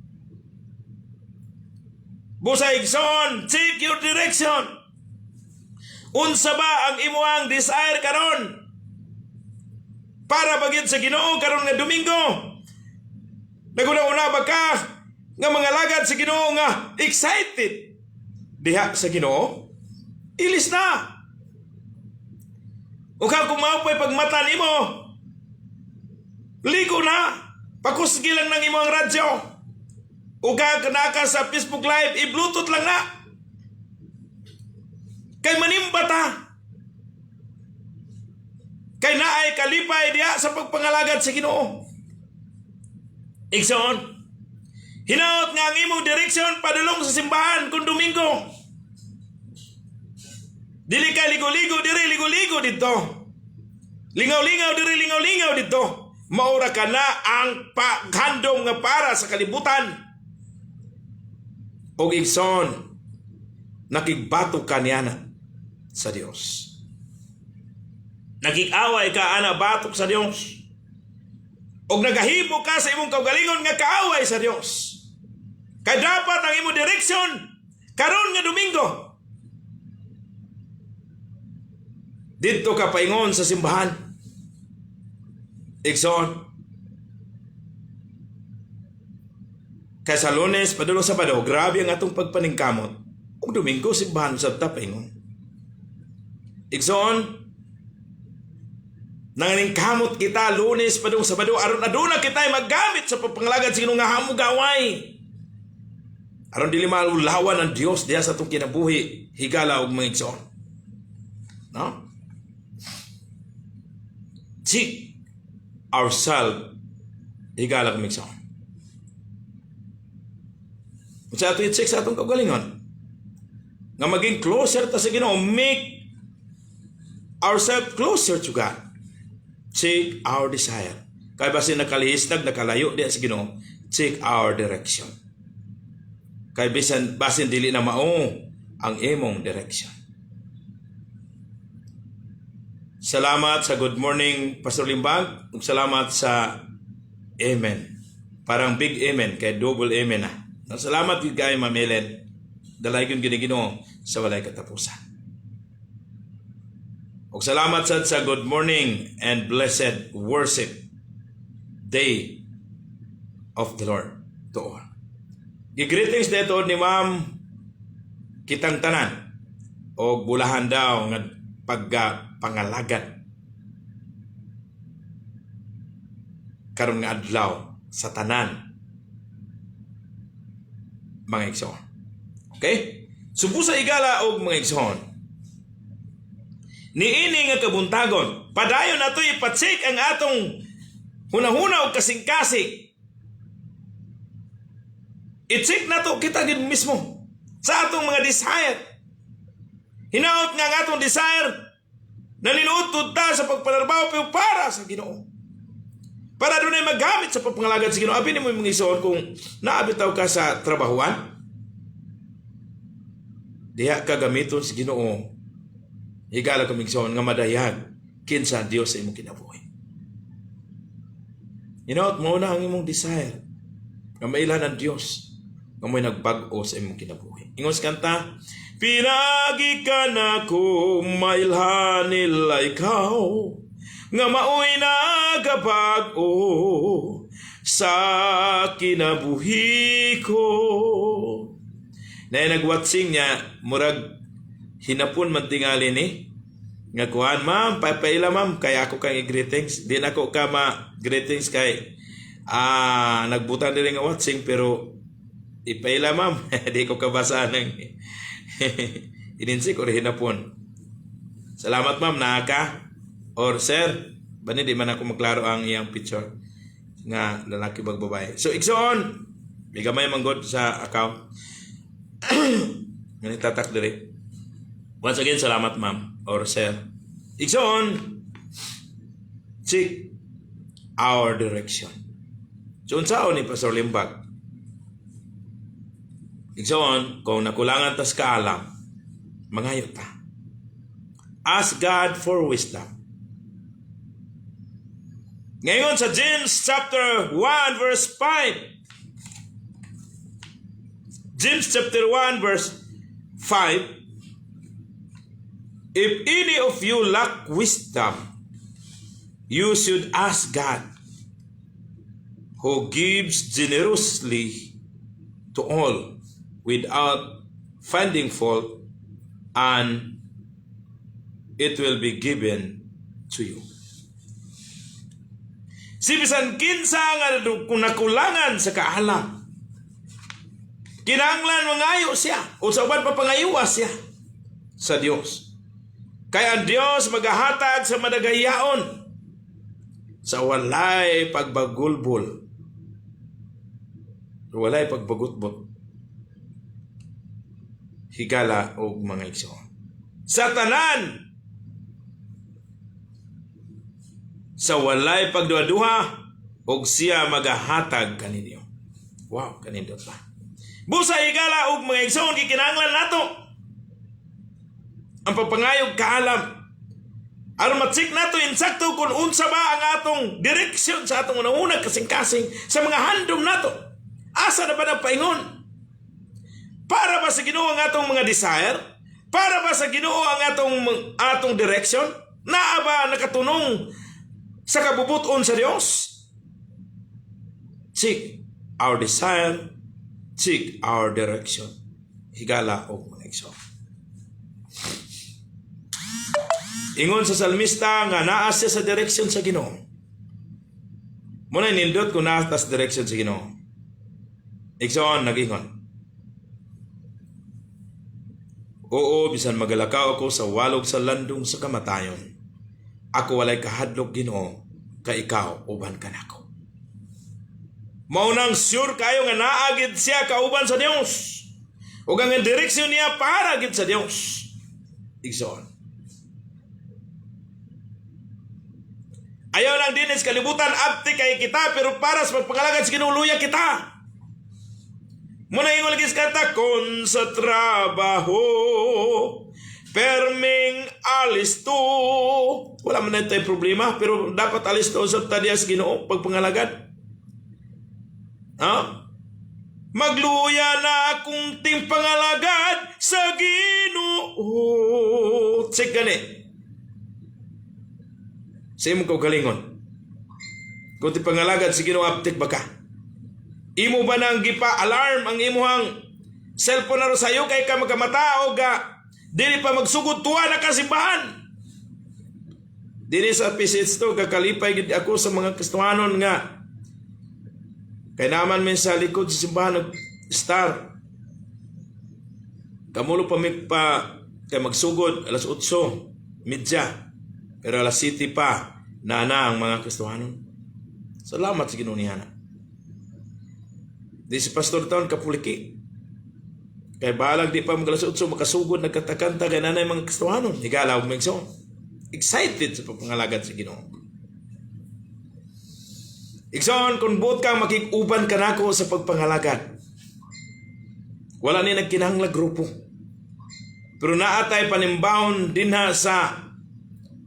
[SPEAKER 1] Busa igsoon, seek your direction. Unsa ba ang imuang desire karon? Para ba gyud sa Ginoo karon nga Domingo? Naguna-una ba ka nga mga lagad sa Ginoo nga excited diha sa Ginoo? Ilis na. O ka kung mao pa'y pagmata nimo, ligo na. Pakusgi lang ng imong radyo. O ka kanaka sa Facebook Live, i-Bluetooth lang na. Kay manimba ta. Kay naay kalipay diha sa pagpangalagad sa Ginoo. Igsoon, hinaot nga ang imong direksyon padulong sa simbahan kung Domingo. Dili ka ligo-ligo diri, ligo-ligo dito. Lingaw-lingaw diri, lingaw-lingaw dito. Maura ka na ang paghandom nga para sa kalibutan. Og igsoon, nakigbato ka niana sa Dios. Nakig-away ka ana batok sa Dios. Og nagahimo ka sa imong kaugalingon nga kaaway sa Dios. Kay dapat ang imong direksyon karon nga Domingo, didto ka paingon sa simbahan. Igsoon, kay sa Lunes padulong Sabado, grabe ang atong pagpaningkamot. Ug Domingo simbahan usab ta paingon. Igsoon, nanganingkamot kita Lunes padung Sabado aron aduna kita maggamit sa pagpangalagad sa Ginoo nga hamugaway. Aron dili maulawan ang Dios diha sa atong kinabuhi, higala og mga igsoon. No? Seek ourselves, higala og mga igsoon. Sa ato i-check sa atong kaugalingon nga maging closer ta sa Ginoo, make ourselves closer to God. Check our desire. Kay basin nakalihisnag, nakalayo diha sa Ginoo, check our direction. Kay bisan basin dili na mao ang imong direction. Salamat sa good morning, Pastor Limbag, ug salamat sa amen. Parang big amen kay double amen na. Salamat gyud kay Ma'am Helen. Dalaygon gyud ni Ginoo sa walay katapusan. Ug salamat sad sa good morning and blessed worship day of the Lord to all. Gi-greetings dito ni Ma'am kitang tanan og bulahan daw nga pagpangalagad karon nga adlaw sa tanan mga igsoon. Okay? Subo sa igala og mga igsoon. Niini nga kabuntagon, padayon nato ipatsik ang atong hunahuna og kasing-kasing. I-check nato kita gid mismo sa atong mga desire. Hinaot nga ang atong desire naninuod ta sa pagpanarbaho pero para sa Ginoo. Para dunay magamit sa pagpangalagad sa Ginoo. Abi nimo mga igsoon kung naabitaw ka sa trabahuan, diha ka gamiton sa Ginoo. Higala ka igsoon nga madayag kinsa ang Dios sa imong kinabuhi. Hinaot mo na ang imong desire nga mailhan ang Dios nga mo'y nagbag-o sa imong kinabuhi. Ingon sa kanta, "Pinagi ka na ko mailhan nila ikaw nga maoy nagabag-o sa kinabuhi ko. Na nagwatching niya, murag hinapon man tingali ni nga kuan. Ma'am, papaila, ma'am, kay ako kang i-greetings. Di na ko ka ma greetings kay nagbutan diri nga watching, pero ipaila, ma'am, di ko kabasa ng ininsik or hinapon. Salamat, ma'am, naa ka or sir bani, di man ako maklaro ang iyang picture nga lalaki bag babae. So igsoon, may gamay man god sa account ngani tatak diri. Once again, salamat, ma'am or sir. Igsoon, seek our direction. So unsaon ni Pastor Limbag? Igsoon, kung nakulangan tas kaalam, mangayo ta. Ask God for wisdom. Ngayon sa James chapter 1 verse 5. James chapter 1 verse 5. "If any of you lack wisdom, you should ask God, who gives generously to all without finding fault, and it will be given to you." Si bisan kinsa nga kung nakulangan sa kaalam, kinahanglan mangayo siya o sa uban pa pangayuwa siya sa Dios. Kaya ang Dios magahatag sa madagayaon sa walay pagbagulbol. Walay pagbagutbot. Higala og mga igsoon. Sa tanan, sa walay pagduha-duha, og siya magahatag kaninyo. Wow, kanindot ba? Busa, higala og mga igsoon, gikinahanglan nato ang pagpangayog kaalam aron ma-check nato insakto kung unsa ba ang atong direksyon sa atong una-una, kasing-kasing, sa mga handom nato. Asa na ba ang paingon? Para ba sa Ginoo ang atong mga desire? Para ba sa Ginoo ang atong direction? Naa ba nakatunong sa kabubuton sa Dios? Seek our desire, seek our direction. Higala og mga igsoon. Ingon sa salmista nga naa siya sa direksyon sa Ginoo. Muna nindot kung naa ta sa direksyon sa Ginoo. Igsoon, nag-ingon. "Oo, bisan magalakaw ako sa walog sa landong sa kamatayon, ako walay kahadlok, Ginoo, kay ikaw uban kanako." Mao nang sure kayo nga naa gid siya kauban sa Dios. Ug ang direksyon niya para gid sa Dios. Igsoon. Ayaw lang din sa kalibutan, abti kay kita, pero para sa pagpangalagad sa Ginoo, luya kita. Muna ingon lagi sa kanta, "Kung sa trabaho, perming alisto." Wala man na tayo problema, pero dapat alisto sa tadya sa Ginoo pagpangalagad. Ha? Magluya na akong timpangalagad sa Ginoo. Check gani. Sa imong kaugalingon. Kung ti pangalagad sa Ginoo, aptik ba ka? Imo ba nang gipa-alarm ang imuhang cellphone na sayo kay ka magkamata o ga dili pa magsugod tuwa na kasimbahan? Dili sa PCH to, kakalipay gid ako sa mga Kristohanon nga kay naman min sa likod sa simbahan nag star. Kamulo pa mi pa kay magsugod alas 8:30. Pero alas 7 pa na na ang mga Kristohanon. Salamat sa Ginoo niya na. Di si Pastor Taon kapuliki. Kay balag di pa mag alas 8 makasugod, nagkatakanta kay nanay mga Kristohanon. Higala og migso. Excited sa pagpangalagad sa Ginoo. Igsoon, kung buot kang makig-uban kanako sa pagpangalagad, wala ni nagkinahanglag grupo. Pero naa tay panimbahon dinha sa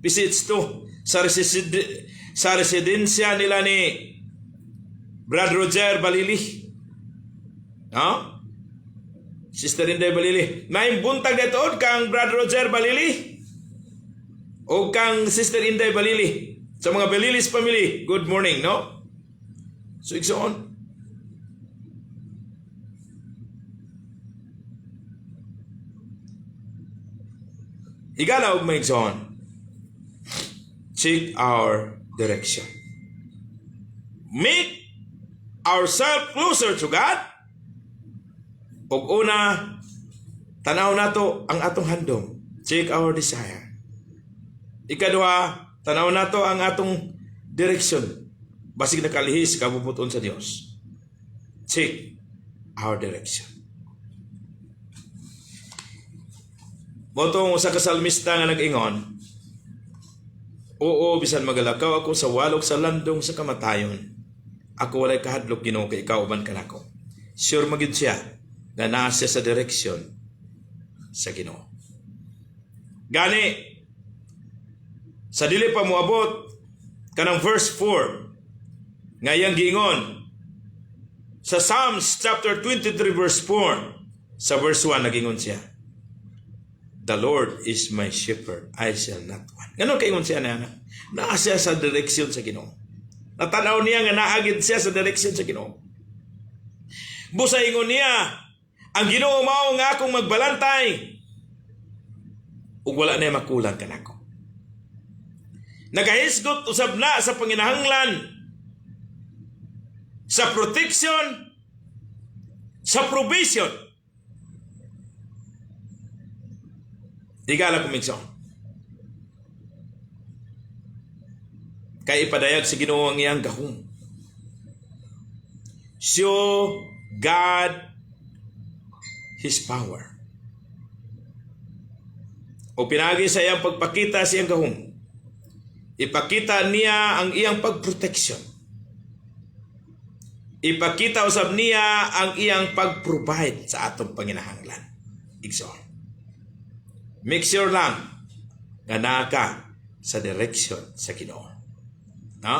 [SPEAKER 1] PCH 2 sa residensya nila ni Brad Roger Balili. No? Sister Inday Balili. Maayong buntag ditoon kang Brad Roger Balili o kang Sister Inday Balili. Sa mga Balilis family, good morning, no? So igsoon, higala og mga igsoon, check our direction. Make ourselves closer to God. Ug una, tanaw nato ang atong handom. Check our desire. Ikaduha, tanaw nato ang atong direction. Basig nakalihis kabubut-on sa Dios. Check our direction. Mao tong usa ka salmista nga nag-ingon, "Oo, bisan magalakaw ako sa walog sa landong sa kamatayon, ako walay kahadlok, Ginoo, kay ikaw uban kanako." Sure magyud siya nga naa siya sa direksyon sa Ginoo. Gani sa dili pa moabot kanang verse 4 nga iyang giingon sa Psalms chapter 23 verse 4, sa verse 1 nagingon siya, "The Lord is my shepherd, I shall not want." Ngano kaingon siya na? Naa siya sa direksyon sa Ginoo. Natanaw niya nga naa gyud siya sa direksyon sa Ginoo. Busa ingon niya, "Ang Ginoo mao nga akong magbalantay ug wala na makulang kanako." Nagahisgot usab na sa panginahanglan sa protection, sa provision. Higala ko, igsoon. Kay ipadayag sa Ginoo ang iyang gahom. Show God His power. O pinagi sa iyang pagpakita sa iyang gahom, ipakita niya ang iyang pagproteksyon. Ipakita usab niya ang iyang pag-provide sa atong panginahanglan. Igsoon, make sure lang nga naa ka sa direction sa Ginoo. No?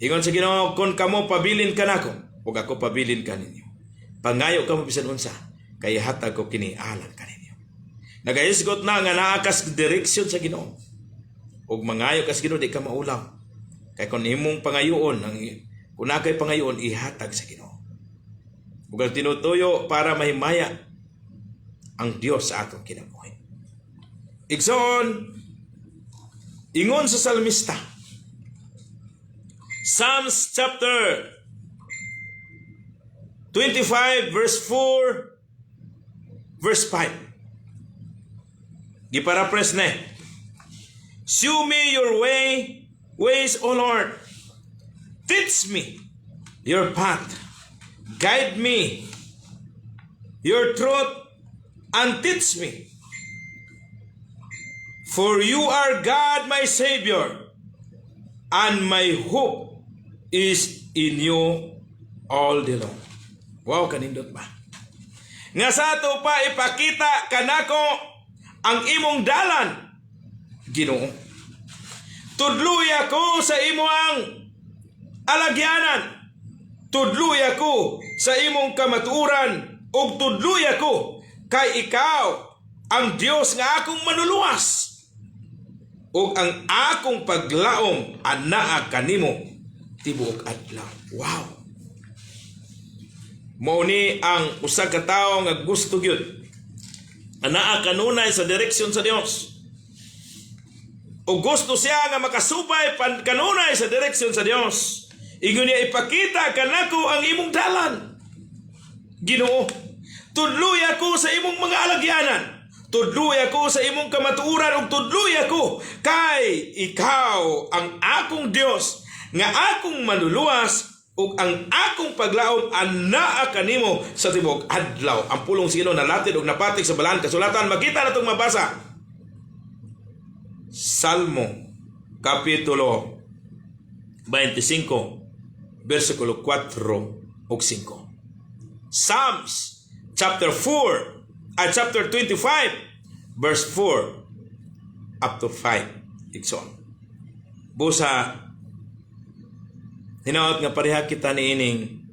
[SPEAKER 1] Ingon sa Ginoo, "Kung kamo pabilin kanako, ug ako pabilin kaninyo. Pangayo kamo bisan unsa, kay hatag ko kini alang kaninyo." Nagahisgot na nga naa ka sa direksyon sa Ginoo. Ug mangayo ka sa Ginoo, di ka maulaw. Kay kung imong pangayoon, ang kung naa kay pangayoon, ihatag sa Ginoo. Ug ang tinutuyo para mahimaya ang Dios sa atong kinabuhi. Igsoon, ingon sa salmista, Psalms chapter 25 verse 4 verse 5. Giparaphrase na. "Show me your ways, O Lord. Teach me your path. Guide me your truth and teach me. For you are God, my Savior, and my hope is in you all day long." Wow, kanindot ba? Nga sa ato pa, "Ipakita kanako ang imong dalan, Ginoo. Tudluy ako sa imong alagyanan. Tudluy ako sa imong kamatuoran ug tudluy ako kay ikaw ang Dios nga akong manuluwas ug ang akong paglaom anaa kanimo tibuok adlaw." Wow. Mao ni ang usa ka tawo nga gusto gyud anaa kanunay sa direksyon sa Dios. O gusto siya nga makasubay pan kanunay sa direksyon sa Dios. Ingon niya, "Ipakita kanako ang imong dalan, Ginoo. Tudluy ako sa imong mga alagyanan. Tudluy ako sa imong kamatuoran ug tudluy ako kay ikaw ang akong Dios nga akong manluluwas ug ang akong paglaom anaa kanimo sa tibuok adlaw." Ang pulong sa Ginoo nalatid ug napatik sa balaan kasulatan. Makita natong mabasa. Salmo kapitulo 25 versikulo 4 ug 5. Psalms chapter 4 at chapter 25 verse 4 up to 5. Igsoon, busa hinaot nga pareha kita niining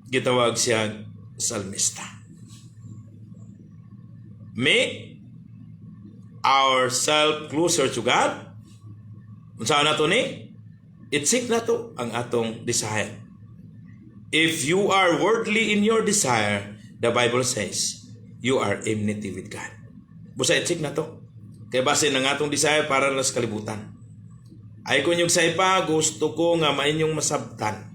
[SPEAKER 1] gitawag siya salmista. Make ourselves closer to God. Unsa na to ni? I-check nato ang atong desire. If you are worldly in your desire, the Bible says, you are enmity with God. Busa i-check nato. Kay base ng atong desire para na sa kalibutan. Ay kung yung sa ipa, gusto ko nga mainyong masabtan.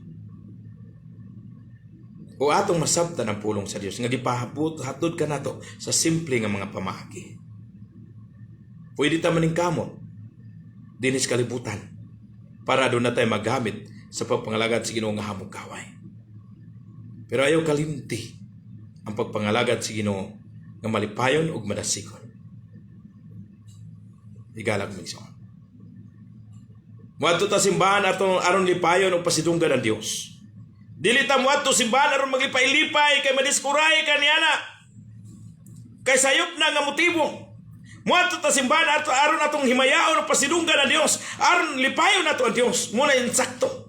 [SPEAKER 1] O atong masabtan ang pulong sa Dios nga gipahaput hatod ka nato sa simple nga mga pamaagi. Pwede ta maning kamot dinhi sa kalibutan para doon na tayo magamit sa pagpangalagad sa Ginoo nga hamog kaway. Pero ayaw kalimti ang pagpangalagad sa Ginoo nga malipayon ug madasigon. Igalag migsoon. Muadto ta simbahan atong aron lipayon ug pasidunggan ang Dios. Dili ta muadto simbahan aron maglipay-lipay kay madiskuray ka niana. Kay sayop na nga motibo. Muadto ta simbahan ato aron atong himayaon ug pasidunggan ang Dios, aron lipayon nato ang Dios. Muna insakto.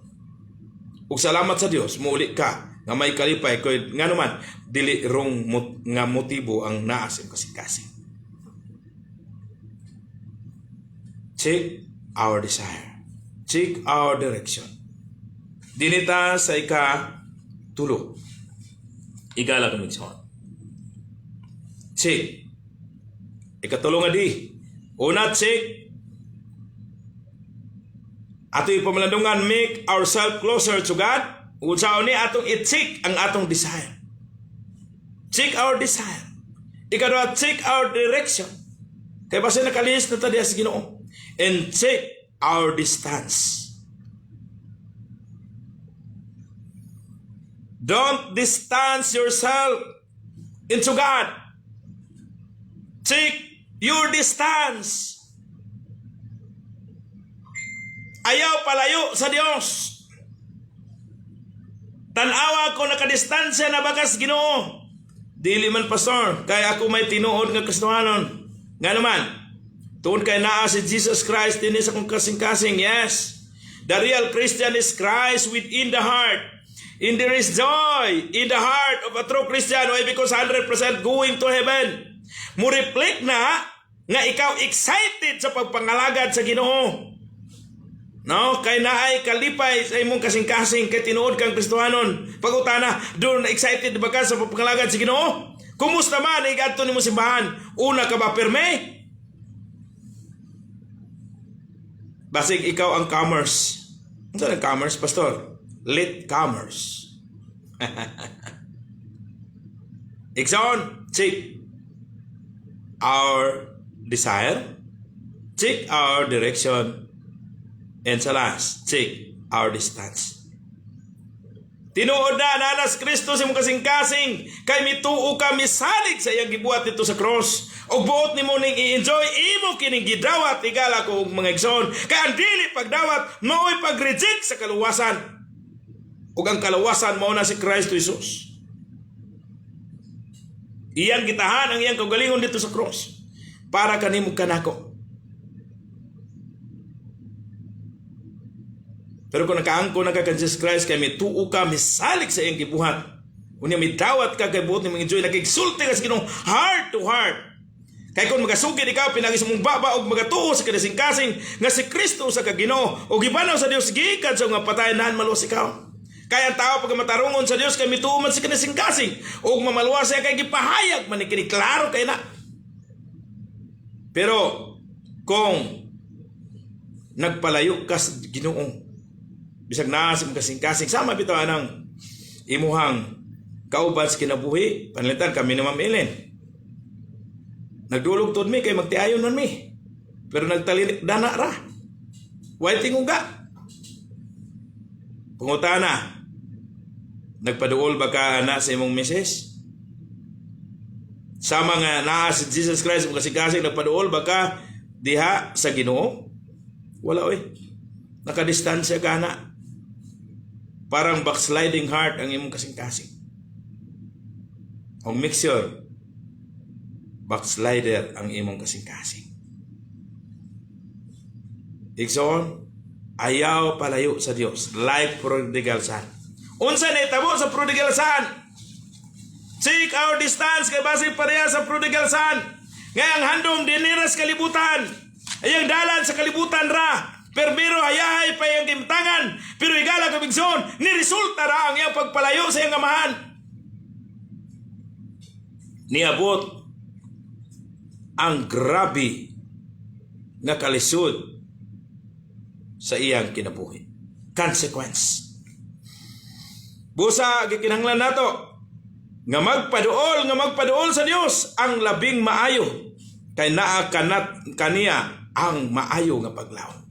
[SPEAKER 1] Ug salamat sa Dios, muuli ka nga may kalipay kay ngano man dili wrong nga motibo ang naa sa imong kasing-kasing. Check our desire. Check our direction. Dinita sa ika tulo. Igala kami sa. Check. Ikatulo nga di. Una, check. Ato ipamalandungan, make ourselves closer to God. Unsa ni atong i-check ang atong desire. Check our desire. Ikaduha, check our direction. Kay basta nakalihis na ta diha sa Ginoo. And check our distance. Don't distance yourself into God. Check your distance. Ayaw palayo sa Dios. Tan-awa ko nakadistansya na bakas Ginoo. Dili man, pastor, kay ako may tinuod nga Kristohanon. Nga naman, tuon kay naa si Jesus Christ dinhi sa akong kasing-kasing. Yes. The real Christian is Christ within the heart. And there is joy in the heart of a true Christian. Why? Because 100% going to heaven. Mo-reflect na nga ikaw excited sa pagpangalagad sa Ginoo. No, kay naay kalipay sa imong kasing-kasing kay tinuod kang Kristohanon. Pagutana, doon excited ba ka sa pagpangalagad sa Ginoo? Kumusta man igadto nimo simbahan? Una ka ba perme? Basig ikaw ang commerce. Unsa ang commerce, pastor? Late commerce. Igsoon, check our desire, check our direction, and sa last, check our distance. Tinuod na nanas Kristo sa imong kasing-kasing kay mituo ka, misalig sa iyang gibuhat dito sa cross. Og buot nimo ning i-enjoy, imo kining gidawat, igala ko og mga igsoon. Kay ang dili pagdawat mao'y pag-reject sa kaluwasan. Ug ang kaluwasan mao na si Kristo Jesus. Iyang gitahan ang iyang kaugalingon dito sa cross para kanimo kanako. Pero kung nakaangko na ka kang Jesus Christ, kay mituo ka, misalig sa iyang gibuhat. Unya midawat ka kay buot ni enjoy, nagigsulti ka sa Ginoo heart to heart. Kay kung magasugid ikaw pinagi sa mong baba og magatuo sa kasing-kasing nga si Kristo sa ka Ginoo og gibanaw sa Dios gikan sa nga patay, naan maluwas ikaw. Kay ang tao pag matarungon sa Dios kay mituo man sa kasing-kasing og mamaluwas siya kay gipahayag man ni kini, klaro kay na. Pero kung nagpalayo ka sa Ginoo, bisag naa sa imong kasing-kasing, sama bitaw anang imuhang kauban sa kinabuhi, panalitan kami ni Ma'am Ellen. Nagdulog tod mi kay magtiayon man mi. Pero nagtalinik dana ra. Way tinguga. Pangutana, nagpaduol ba ka na sa imong misis? Sama nga naa si Jesus Christ imong kasing-kasing, nagpaduol ba ka diha sa Ginoo? Wala oy. Nakadistansya ka na. Parang backsliding heart ang imong kasing-kasing. Og make sure, backslider ang imong kasing-kasing. Igsoon, ayaw palayo sa Dios like prodigal son. Unsa na itabo sa prodigal son? Check our distance kay base pareha sa prodigal son. Nga ang handom dinira sa kalibutan. Ayang dalan sa kalibutan ra. Permiro hayahay pa iyang gimtangan, pero higala kong igsoon, ni resulta ra ang iyang pagpalayo sa iyang amahan. Niabot ang grabe nga kalisod sa iyang kinabuhi. Consequence. Busa gikinahanglan nato nga magpaduol sa Dios ang labing maayo kay naa kanat kaniya ang maayo nga paglaom.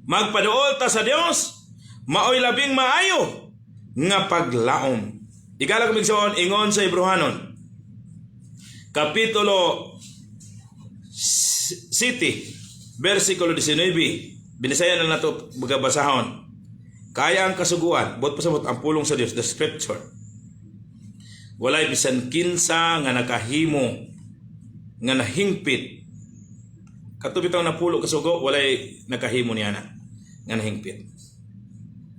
[SPEAKER 1] Magpaduol ta sa Dios, maoy labing maayo nga paglaom. Higala kong igsoon, ingon sa Hebreohanon, Kapitulo 7, versikulo 19. Binisaya na nato basahon. Kaya ang kasuguan, buot pasabot ang pulong sa Dios, the scripture. Walay bisan kinsa nga nakahimo nga nahingpit. Kato bitang napulo kasugo, walay nakahimo niya na nga nahingpit.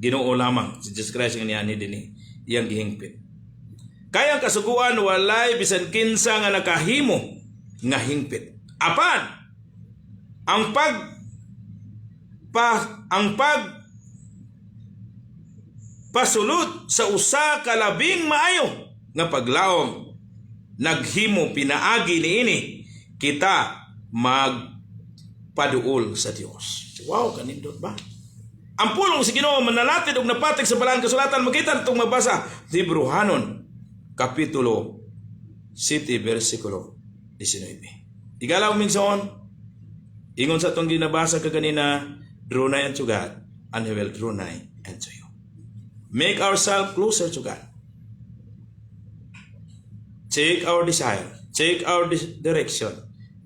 [SPEAKER 1] Ginoo lamang si Jesus Christ nga niya ni dinhi iyang gihingpit. Kaya ang kasuguan, walay bisan kinsa nga nakahimo nga hingpit. Apan ang pag pasulod sa usa ka labing maayo nga paglaom naghimo pinaagi niini kita magpaduol sa Dios. Wow, kanindot ba? Ang pulong sa Ginoo manalatid og napatik sa Balaang Kasulatan. Makita natong mabasa Hebreohanon Kapitulo 7 versikulo 19. Higala kong igsoon, ingon sa atong ginabasa kaganina, "Draw nigh unto God, and He will draw nigh unto you." Make ourselves closer to God. Check our desire, check our direction,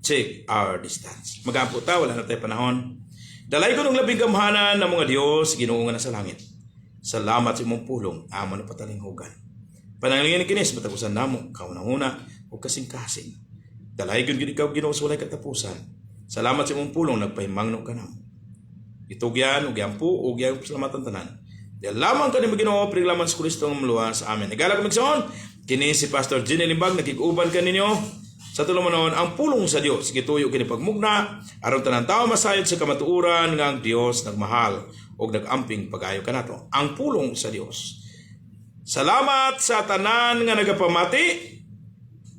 [SPEAKER 1] check our distance. Mag-ampo ta, wala na tayo panahon. Dalaygon ug labing gamhanan nga mga Dios, Ginoo nga nasa langit. Salamat sa imong pulong, amo na patalinghugan. Panalangin kini sa matag usa namo, kahuna-huna ug kasing-kasing. Dalaygon gid ikaw, Ginoo, sa walay katapusan. Salamat sa imong pulong nagpahimangno kanamo. Itugyan ug giampo ug giyang pasalamatan tanan. Diyan lamang kanimo, Ginoo, lamang sa Kristo ang maluwas. Amen. Higala kong igsoon, kini si Pastor Ginny Limbag nakig-uban kaninyo sa tulumanon ang pulong sa Dios. Gituyo kini pagmugna aron tanan tao masayod sa kamatuoran nga ang Dios nagmahal ug nagamping pag-ayo kanato. Ang pulong sa Dios. Salamat sa tanan nga nagapamati.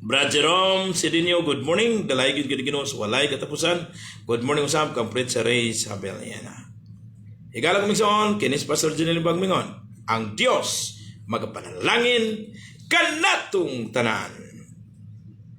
[SPEAKER 1] Brad Jerome Sidinio, good morning. Dalaygon gid Ginoo sa walay katapusan. Good morning usab kang Fritz Ray Sabeliana. Higala kong igsoon, kini si Pastor Ginny Limbag mingon. Ang Dios magapanalangin kanatong tanan.